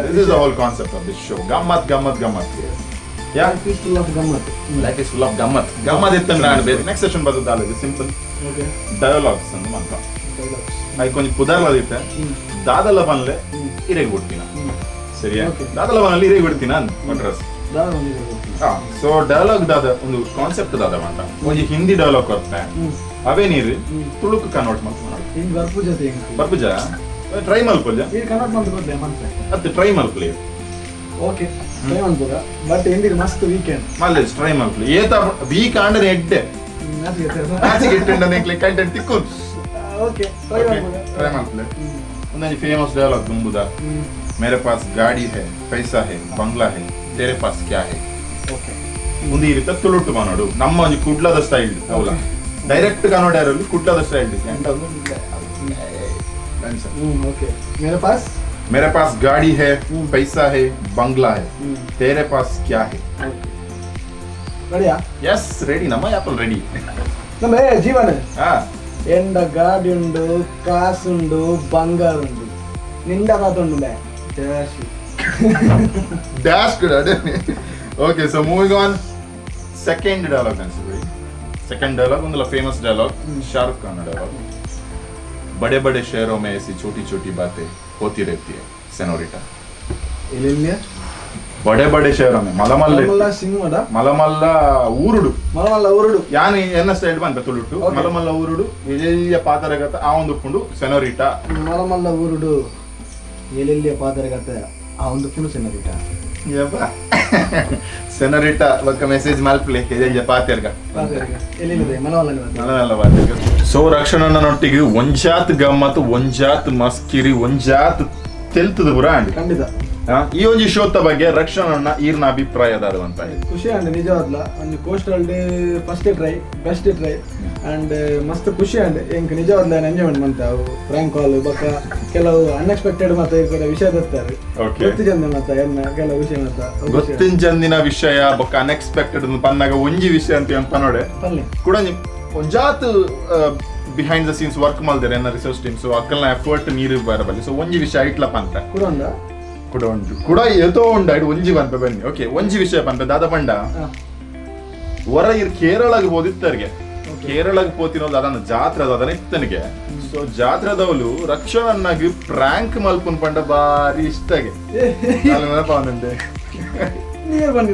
this is the whole concept of this show. ಗಮ್ಮತ್ ಗಮ್ಮತ್ ಗಮ್ಮತ್. Yeah, life is full of gammat. Life is full of gammat. Gammat ittanda and next session badudale simple. Okay. Dialogues andu mantra. Dialogues. I konji pudarla ditte. Dadala banle ireg buttina. Seriya? Dadala banle ireg buttina and address. Dadala banle ireg buttina. Ha, so dialogue dada ondu concept dada manta. Onji Hindi dialogue korpe. Ave neeru Tuluk convert malpuna. In barpuja thing. Barpuja? Try malpuja. Ee convert malpu kodle mantra. Attu try malpule. Okay. Try ಮಲ್ಪುಗ but ಹಿಂದಿಗೆ ಮಸ್ತ್ weekend ಮಲ್ಲೇಜ್ try ಮಲ್ಪುಲೆ ಏತ weak ಆಂಡನೆ ಎಡ್ಡೆ ನಾಚಿಗೆ content ತಿಕ್ಕು. Okay try ಮಲ್ಪುಗ try ಮಲ್ಪುಲೆ. ಒಂದೊಂದು ಫೇಮಸ್ ಡೈಲಾಗ್ ದುಂಬುದ. ಮೇರೆ ಪಾಸ್ ಗಾಡಿ ಹೈ ಪೈಸಾ ಹೈ ಬಂಗ್ಲಾ ಹೈ ತೇರೆ ಪಾಸ್ ಕ್ಯಾ ಹೈ. ಓಕೆ ಮುಂದೆ ಈ ರೀತಿ ತುಳುಟು ಮಾನೋಡು ನಮ್ಮ ಒಂಜಿ ಕುಡ್ಲದ ಸ್ಟೈಲ್ ಅವಲ ಡೈರೆಕ್ಟ್ ಕನ್ನಡ ಇರಲಿ ಕುಡ್ಲದ ಸ್ಟೈಲ್. ಓಕೆ ಮೇರೆ ಪಾಸ್ मेरे पास गाड़ी है पैसा है बंगला है तेरे पास क्या है. बढ़िया. यस रेडी ನಮ್ಮ ಆಪಲ್ ರೆಡಿ ನಮ್ಮ ಜೀವನ ಹಾ ಎಂಡ ಗಾಡಿ ಉಂಡು ಕಾಸುಂಡು ಬಂಗಾರ ಉಂಡು ನಿಂಡ ಕಾತುಂಡು ಬೇ dash dash good ಅದೇ. Okay so moving on second dialogue ಅನ್ಸುತ್ತೆ. ಸೆಕೆಂಡ್ ಡೈಲಾಗ್ ಒಂದಲ್ಲ famous dialogue Shahrukh Khan dialogue. बड़े बड़े शहरों में ऐसी छोटी छोटी बातें होती रहती है सेनोरिटा. बड़े बड़े शहरों में मलमल्ल ಸಿಂಹದ ಮಲಮಲ್ಲ ಊರುಡು ಮಲಮಲ್ಲ ಊರುಡು ಯಾನು ಎನ್ನ ಸ್ಟೈಲ್ ಬಂತ ತುಳುಟು ಮಲಮಲ್ಲ ಊರುಡು ಎಲೆಲ್ಲಿಯ ಪಾತರಗತ ಆ ಒಂದು ಪುಂಡು ಸೆನೋರಿಟಾ. ಮಲಮಲ್ಲ ಊರುಡು ಎಲೆಲ್ಲಿಯ ಪಾತರಗತ ಆ ಒಂದು ಪುಂಡು ಸೆನೋರಿಟಾ. ಯಬ್ಬಾ ಸೆನೋರಿಟಾ ಒಕ್ಕ ಮೆಸೇಜ್ ಮಲ್ಪ್ಲೆ ಎಲೆಲ್ಲಿಯ ಪಾತೆರ್ಗ ಪಾತೆರ್ಗ ಎಲೆಲ್ಲಿದೆ ಮಲಮಲ್ಲ ಮಲಮಲ್ಲ ಪಾತೆರ್ಗ. ಸೊ ರಕ್ಷಣನೊಟ್ಟಿಗೆ ಒಂಜಾತ್ ಗಮ್ಮತ್ ಒಂಜಾತ್ ಮಸ್ಕಿರಿ ಒಂಜಾತ್ ತೆಲ್ತದ ಪುರ ಅಂಡ್ ಖಂಡಿತ ಈ ಒಂಜಿ ಶೋತ ಬಗ್ಗೆ ರಕ್ಷಣನ ಈರ್ನ ಅಭಿಪ್ರಾಯ ದಾದ ಅಂತ ಖುಷಿ ಅಂಡ್ ನಿಜವಾದ್ಲ ಒಂದು coastal day first try best try and ಮಸ್ತ್ ಖುಷಿ ಅಂಡ್ ಎಂಕ್ ನಿಜವಾದ್ಲ ಎಂಜಾಯ್ಮೆಂಟ್ ಮಂತ ಅವು ಪ್ರ್ಯಾಂಕ್ ಕಾಲ್ ಬೊಕ್ಕ ಕೆಲವು ಅನ್ಎಕ್ಸ್ಪೆಕ್ಟೆಡ್ ಮತ್ತೆ ಈ ಕಡೆ ವಿಷಯ ತರ್ತಾರೆ ಗೊತ್ತಿಜಂದ ಮತ್ತೆ ಎನ್ನ ಕೆಲವು ವಿಷಯ ಮತ್ತೆ ಗೊತ್ತಿಂಜಂದಿನ ವಿಷಯ ಬೊಕ್ಕ ಅನ್ಎಕ್ಸ್ಪೆಕ್ಟೆಡ್ ಪನ್ನಾಗ ಒಂಜಿ ವಿಷಯ ಅಂತ ಏನ್ ಪನ್ನೋಡೆ ಕೂಡ ಒಂಜಾತ್ ಬಿಹೈಂಡ್ the scenes work ಮಲ್ದೇರೆ ಎನ್ನ ರಿಸರ್ಚ್ ಟೀಮ್. ಸೊ ಅಕ್ಕಲ್ನ ಎಫರ್ಟ್ ನೀರು ಬರಬಲ್ಲಿ. ಸೊ ಒಂಜಿ ವಿಷಯ ಐಟ್ಲಪ್ಪ ಅಂತ ಕೂಡ ಉಂಡ ಕೂಡ ಉಂಟು ಕೂಡ ಏತೋ ಉಂಡು ಐಟ್ ಒಂಜಿ ಪನ್ಪೆ ಬನ್ನಿ. ಓಕೆ ಒಂಜಿ ವಿಷಯ ಪನ್ಪೆ ದಾದ ಪಂಡ ಹೊರ ಇರ್ ಕೇರಳಗ್ ಹೋದಿತ್ತರಿಗೆ ಕೇರಳಗ್ ಪೋತಿನೋದು ಅದನ್ನ ಜಾತ್ರೆ ಅದನ್ನ ಇತ್ತನಿಗೆ. ಸೊ ಜಾತ್ರೆದವಳು ರಕ್ಷಣನ್ನಾಗಿ ಪ್ರ್ಯಾಂಕ್ ಮಲ್ಪುನ್ ಪಂಡ ಬಾರಿ ಇಷ್ಟಗೆ ನೆನಪ ನೀರು ಬನ್ನಿ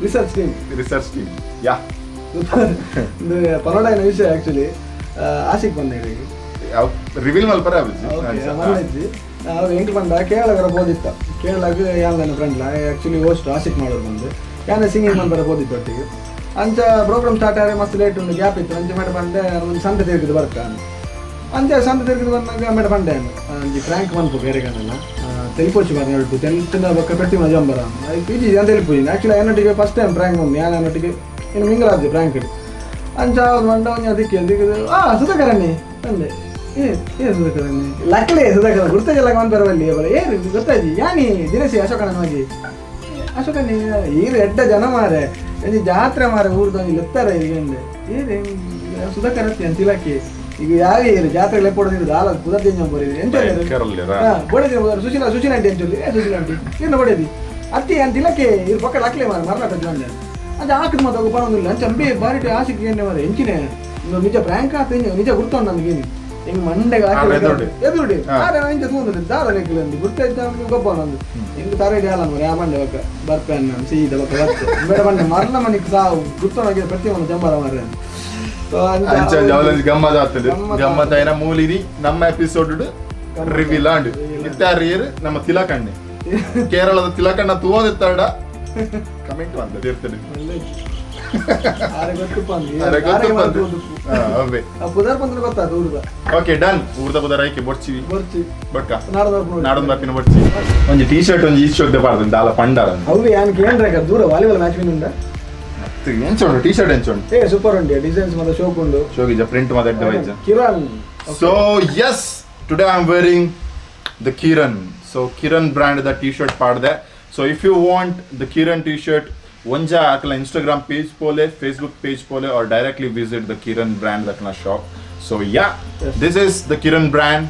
ರಿಸರ್ಚ್ ಟೀಮ್ ರಿಸರ್ಚ್ ಟೀಮ್ ಯಾ ಪರೋಡಾಯಿನ ವಿಷಯ ಆಕ್ಚುಲಿ ಆಶಿಕ್ ಬಂದ ರಿವೀಲ್ ಮಲ್ಪರ ಅವ್ರು ಎಂಟು ಬಂದ ಕೇರಳಗರ ಬೋದಿತ್ತ ಕೇರಳಗ್ ಯಾನ್ ನನ್ನ ಫ್ರೆಂಡ್ಲ ಆಕ್ಚುಲಿ ಹೋಸ್ಟ್ ಆಶಿಕ್ ಮಾಡೋರು ಬಂದು ಯಾನ ಸಿಂಗಿಂಗ್ ಮನ್ಪರ ಬೋದಿತ್ತು ಒಟ್ಟಿಗೆ. ಅಂಚ ಪ್ರೋಗ್ರಾಮ್ ಸ್ಟಾರ್ಟ್ ಆದರೆ ಮಸ್ತ್ ಲೇಟ್ ಉಂಡು ಗ್ಯಾಪ್ ಇತ್ತು ಅಂಚ ಮೇಡ ಪಂಡೆ ಒಂದು ಸಂತೆ ತಿರುಗಿದು ಬರ್ಕ ಅಂಚ ಸಂತೆ ತಿರುಗಿದು ಬಂದಾಗ ಮೇಡ ಪಂಡೆ ಒಂಜಿ ಪ್ರ್ಯಾಂಕ್ ಮನ್ಪು ಬೇರೆ ಕಾಣಲ್ಲ ತೆಲಿಪೋಚು ಬಾರ ಹೇಳ್ತು ತೆಲ್ತಿನ ಬೊಕ್ಕ ಪ್ರತಿಮ ಜಂಬರ ಇಜಿ ಅಂತ ತೆಲಿಪೋಜಿ ಆ್ಯಕ್ಚುಲಿ ಅನ್ನೊಟ್ಟಿಗೆ ಫಸ್ಟ್ ಟೈಮ್ ಪ್ರ್ಯಾಂಕ್ ಬಂದು ಯಾನ್ ಅನ್ನೊಟ್ಟಿಗೆ ಇನ್ನು ಮಿಂಗಲಾದ್ದೆ ಪ್ರ್ಯಾಂಕ್ ಅಂಚ ಮಂಡ ಒಂಜಿ ಅದಕ್ಕೆ ಅದಕ್ಕೆ ಆ ಸುಧಾಕರಣ್ಣಿ ಅಂದೆ ಏ ಏ ಸುಧಾಕರಣ್ಣಿ ಲಕ್ಲೆ ಸುಧಾಕರ ಗುರ್ತಜಲ್ಲ ಮನ್ಪರವಲ್ಲಿ ಬರ ಏ ಗೊತ್ತಾಜಿ ಯಾನಿ ದಿನಸಿ ಅಶೋಕಣ್ಣ ಹೋಗಿ ಅಶೋಕಣ್ಣಿ ಈರು ಎಡ್ಡ ಜನ ಮಾರೆ ಒಂಜಿ ಜಾತ್ರೆ ಮಾರೆ ಊರ್ದ ಒಂಜಿ ಲೆತ್ತಾರೆ ಈಗ ಅಂದೆ ಏ ಸುಧಾಕರ್ ಅಂತ ತಿಲಕಿ ಈಗ ಯಾವ ಏರು ಜಾತ್ರೆ ಲೆಪ್ಪೊಡದಿರು ದಾಲ ಕುದರ್ದಿಂಜ ಬರೀರಿ ಎಂತ ಬಡದಿ ಸುಶೀಲ ಸುಶೀಲ ಆಂಟಿ ಅಂಚೊಲ್ಲಿ ಏ ಸುಶೀಲ ಆಂಟಿ ಏನು ಬಡದಿ ಅತ್ತಿ ಅಂತ ತಿಲಕ್ಕೆ ಇರು ಪಕ್ಕ ಲಕ್ಲೆ ಮಾರೆ ಮರ್ನಾಟ ಜೋಂಡೆ ಅದು ಹಾಕಿದ ಮಾತು ಬರೋದಿಲ್ಲ ಅಂಚ ಅಂಬಿ ಬಾರಿಟಿ ಆಸಿಗೆ ಏನೇ ಮಾರೆ ಎಂಚಿನೇ ನಿಜ ಪ್ರ್ಯಾಂಕ್ ಆತ ನಿಜ ಗುರ್ತೊಂಡು ನನಗೇನು ಹಿಂಗೆ ಮಂಡೆಗೆ ಹಾಕಿ ಎದುರುಡಿ ಆರೆ ಇಂಚ ತೂಂದಿಲ್ಲ ದಾಲ ಲೆಕ್ಕಲಂದು ಗುರ್ತಾಯ್ತು ಗೊಬ್ಬ ನಂದು ಹಿಂಗೆ ತರಡಿ ಹಾಲ ಮಾರೆ ಆ ಮಂಡೆ ಬಕ್ಕ ಬರ್ಪೆ ಅನ್ನ ಸೀದ ಬಕ್ಕ ಬರ್ತೆ ಬೇಡ ಮಂಡೆ ಮರಣ ಮನಿಗೆ ಸಾವು ಗುರ್ತೊಂಡಾಗಿ ಪ್ರತಿಯೊಂದು ಜಂಬರ ಮಾರೆ ಗಮ್ಮತ್ ಆಗ್ತದೆ ಗಮ್ಮತ್ అయిన ಮೂಲಿನಿ ನಮ್ಮ ಎಪಿಸೋಡ್ ರಿವೀಲ್ ಆಂಡ್ ಇತ್ತಾರಿಯರ್ ನಮ್ಮ ತಿಲಕಣ್ಣೆ ಕೇರಳದ ತಿಲಕಣ್ಣ ತೂವದಿತ್ತಾಡ ಕಮೆಂಟ್ ಬಂದದ್ದು ಇರ್ತದೆ ಓಕೆ ಡನ್ ಊರ್ದ ಪುದರ್ ಐಕೆ ಬೊರ್ಚಿ ಬೊಕ್ಕ ನಾಡೊಂದು ಬರ್ಪಿನ ಬೊರ್ಚಿ ಒಂಜಿ ಟೀ ಶರ್ಟ್ ಒಂಜಿ ಈ ಶರ್ಟ್ ಬಾರ್ದು ದಾಲ ಪಂಡಾರ ಅವು ಯಾನ್ ಕೇಂದ್ರ ದೂರ ವಾಲಿಬಾಲ್ ಮ್ಯಾಚ್ ಉಂಡ ಎಂಚ ಉಂಡು ಟೀ ಶರ್ಟ್ ಎಂಚ ಉಂಡು ಏ ಸೂಪರ್ ಉಂಡು ಡಿಸೈನ್ಸ್ ಮಾತ್ರ ಶೋಕ್ ಉಂಡು ಶೋಕಿಜ ಪ್ರಿಂಟ್ ಮಾತ್ರ ಎಡ್ಡೆ ವೈಜ Kiran. So yes today I am wearing the Kiran. So Kiran brand the T shirt ಪಾಡ್ದೆ. So if you want the Kiran T shirt ಒಂಜ ಅಕಲ ಇನ್ಸ್ಟಾಗ್ರಾಮ್ ಪೇಜ್ ಪೋಲೆ ಫೇಸ್ಬುಕ್ ಪೇಜ್ ಪೋಲೆ or directly visit the Kiran brand ಅಕಲ shop. So yeah this is the Kiran brand.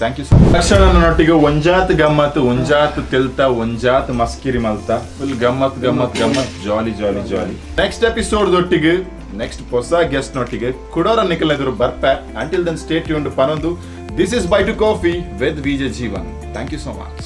Thank you so much. ಲಕ್ಷಣನೊಟ್ಟಿಗೆ ಒಂಜಾತ್ ಗಮ್ಮತ್ ಒಂಜಾತ್ ತೆಲ್ತ ಒಂಜಾತ್ ಮಸ್ಕಿರಿ ಮಲ್ತ ಫುಲ್ ಗಮ್ಮತ್ ಗಮ್ಮತ್ ಗಮ್ಮತ್ ಜಾಲಿ ಜಾಲಿ ಜಾಲಿ. ನೆಕ್ಸ್ಟ್ ಎಪಿಸೋಡ್ ದೊಟ್ಟಿಗೆ ನೆಕ್ಸ್ಟ್ ಹೊಸ ಗೆಸ್ಟ್ ನೊಟ್ಟಿಗೆ ಕುಡೋರ ನಿಖಲ್ ಎದುರು ಬರ್ಪೆ. Until then stay tuned ಪನೊಂದು. This is by to coffee with Vijay Jeevan. Thank you so much.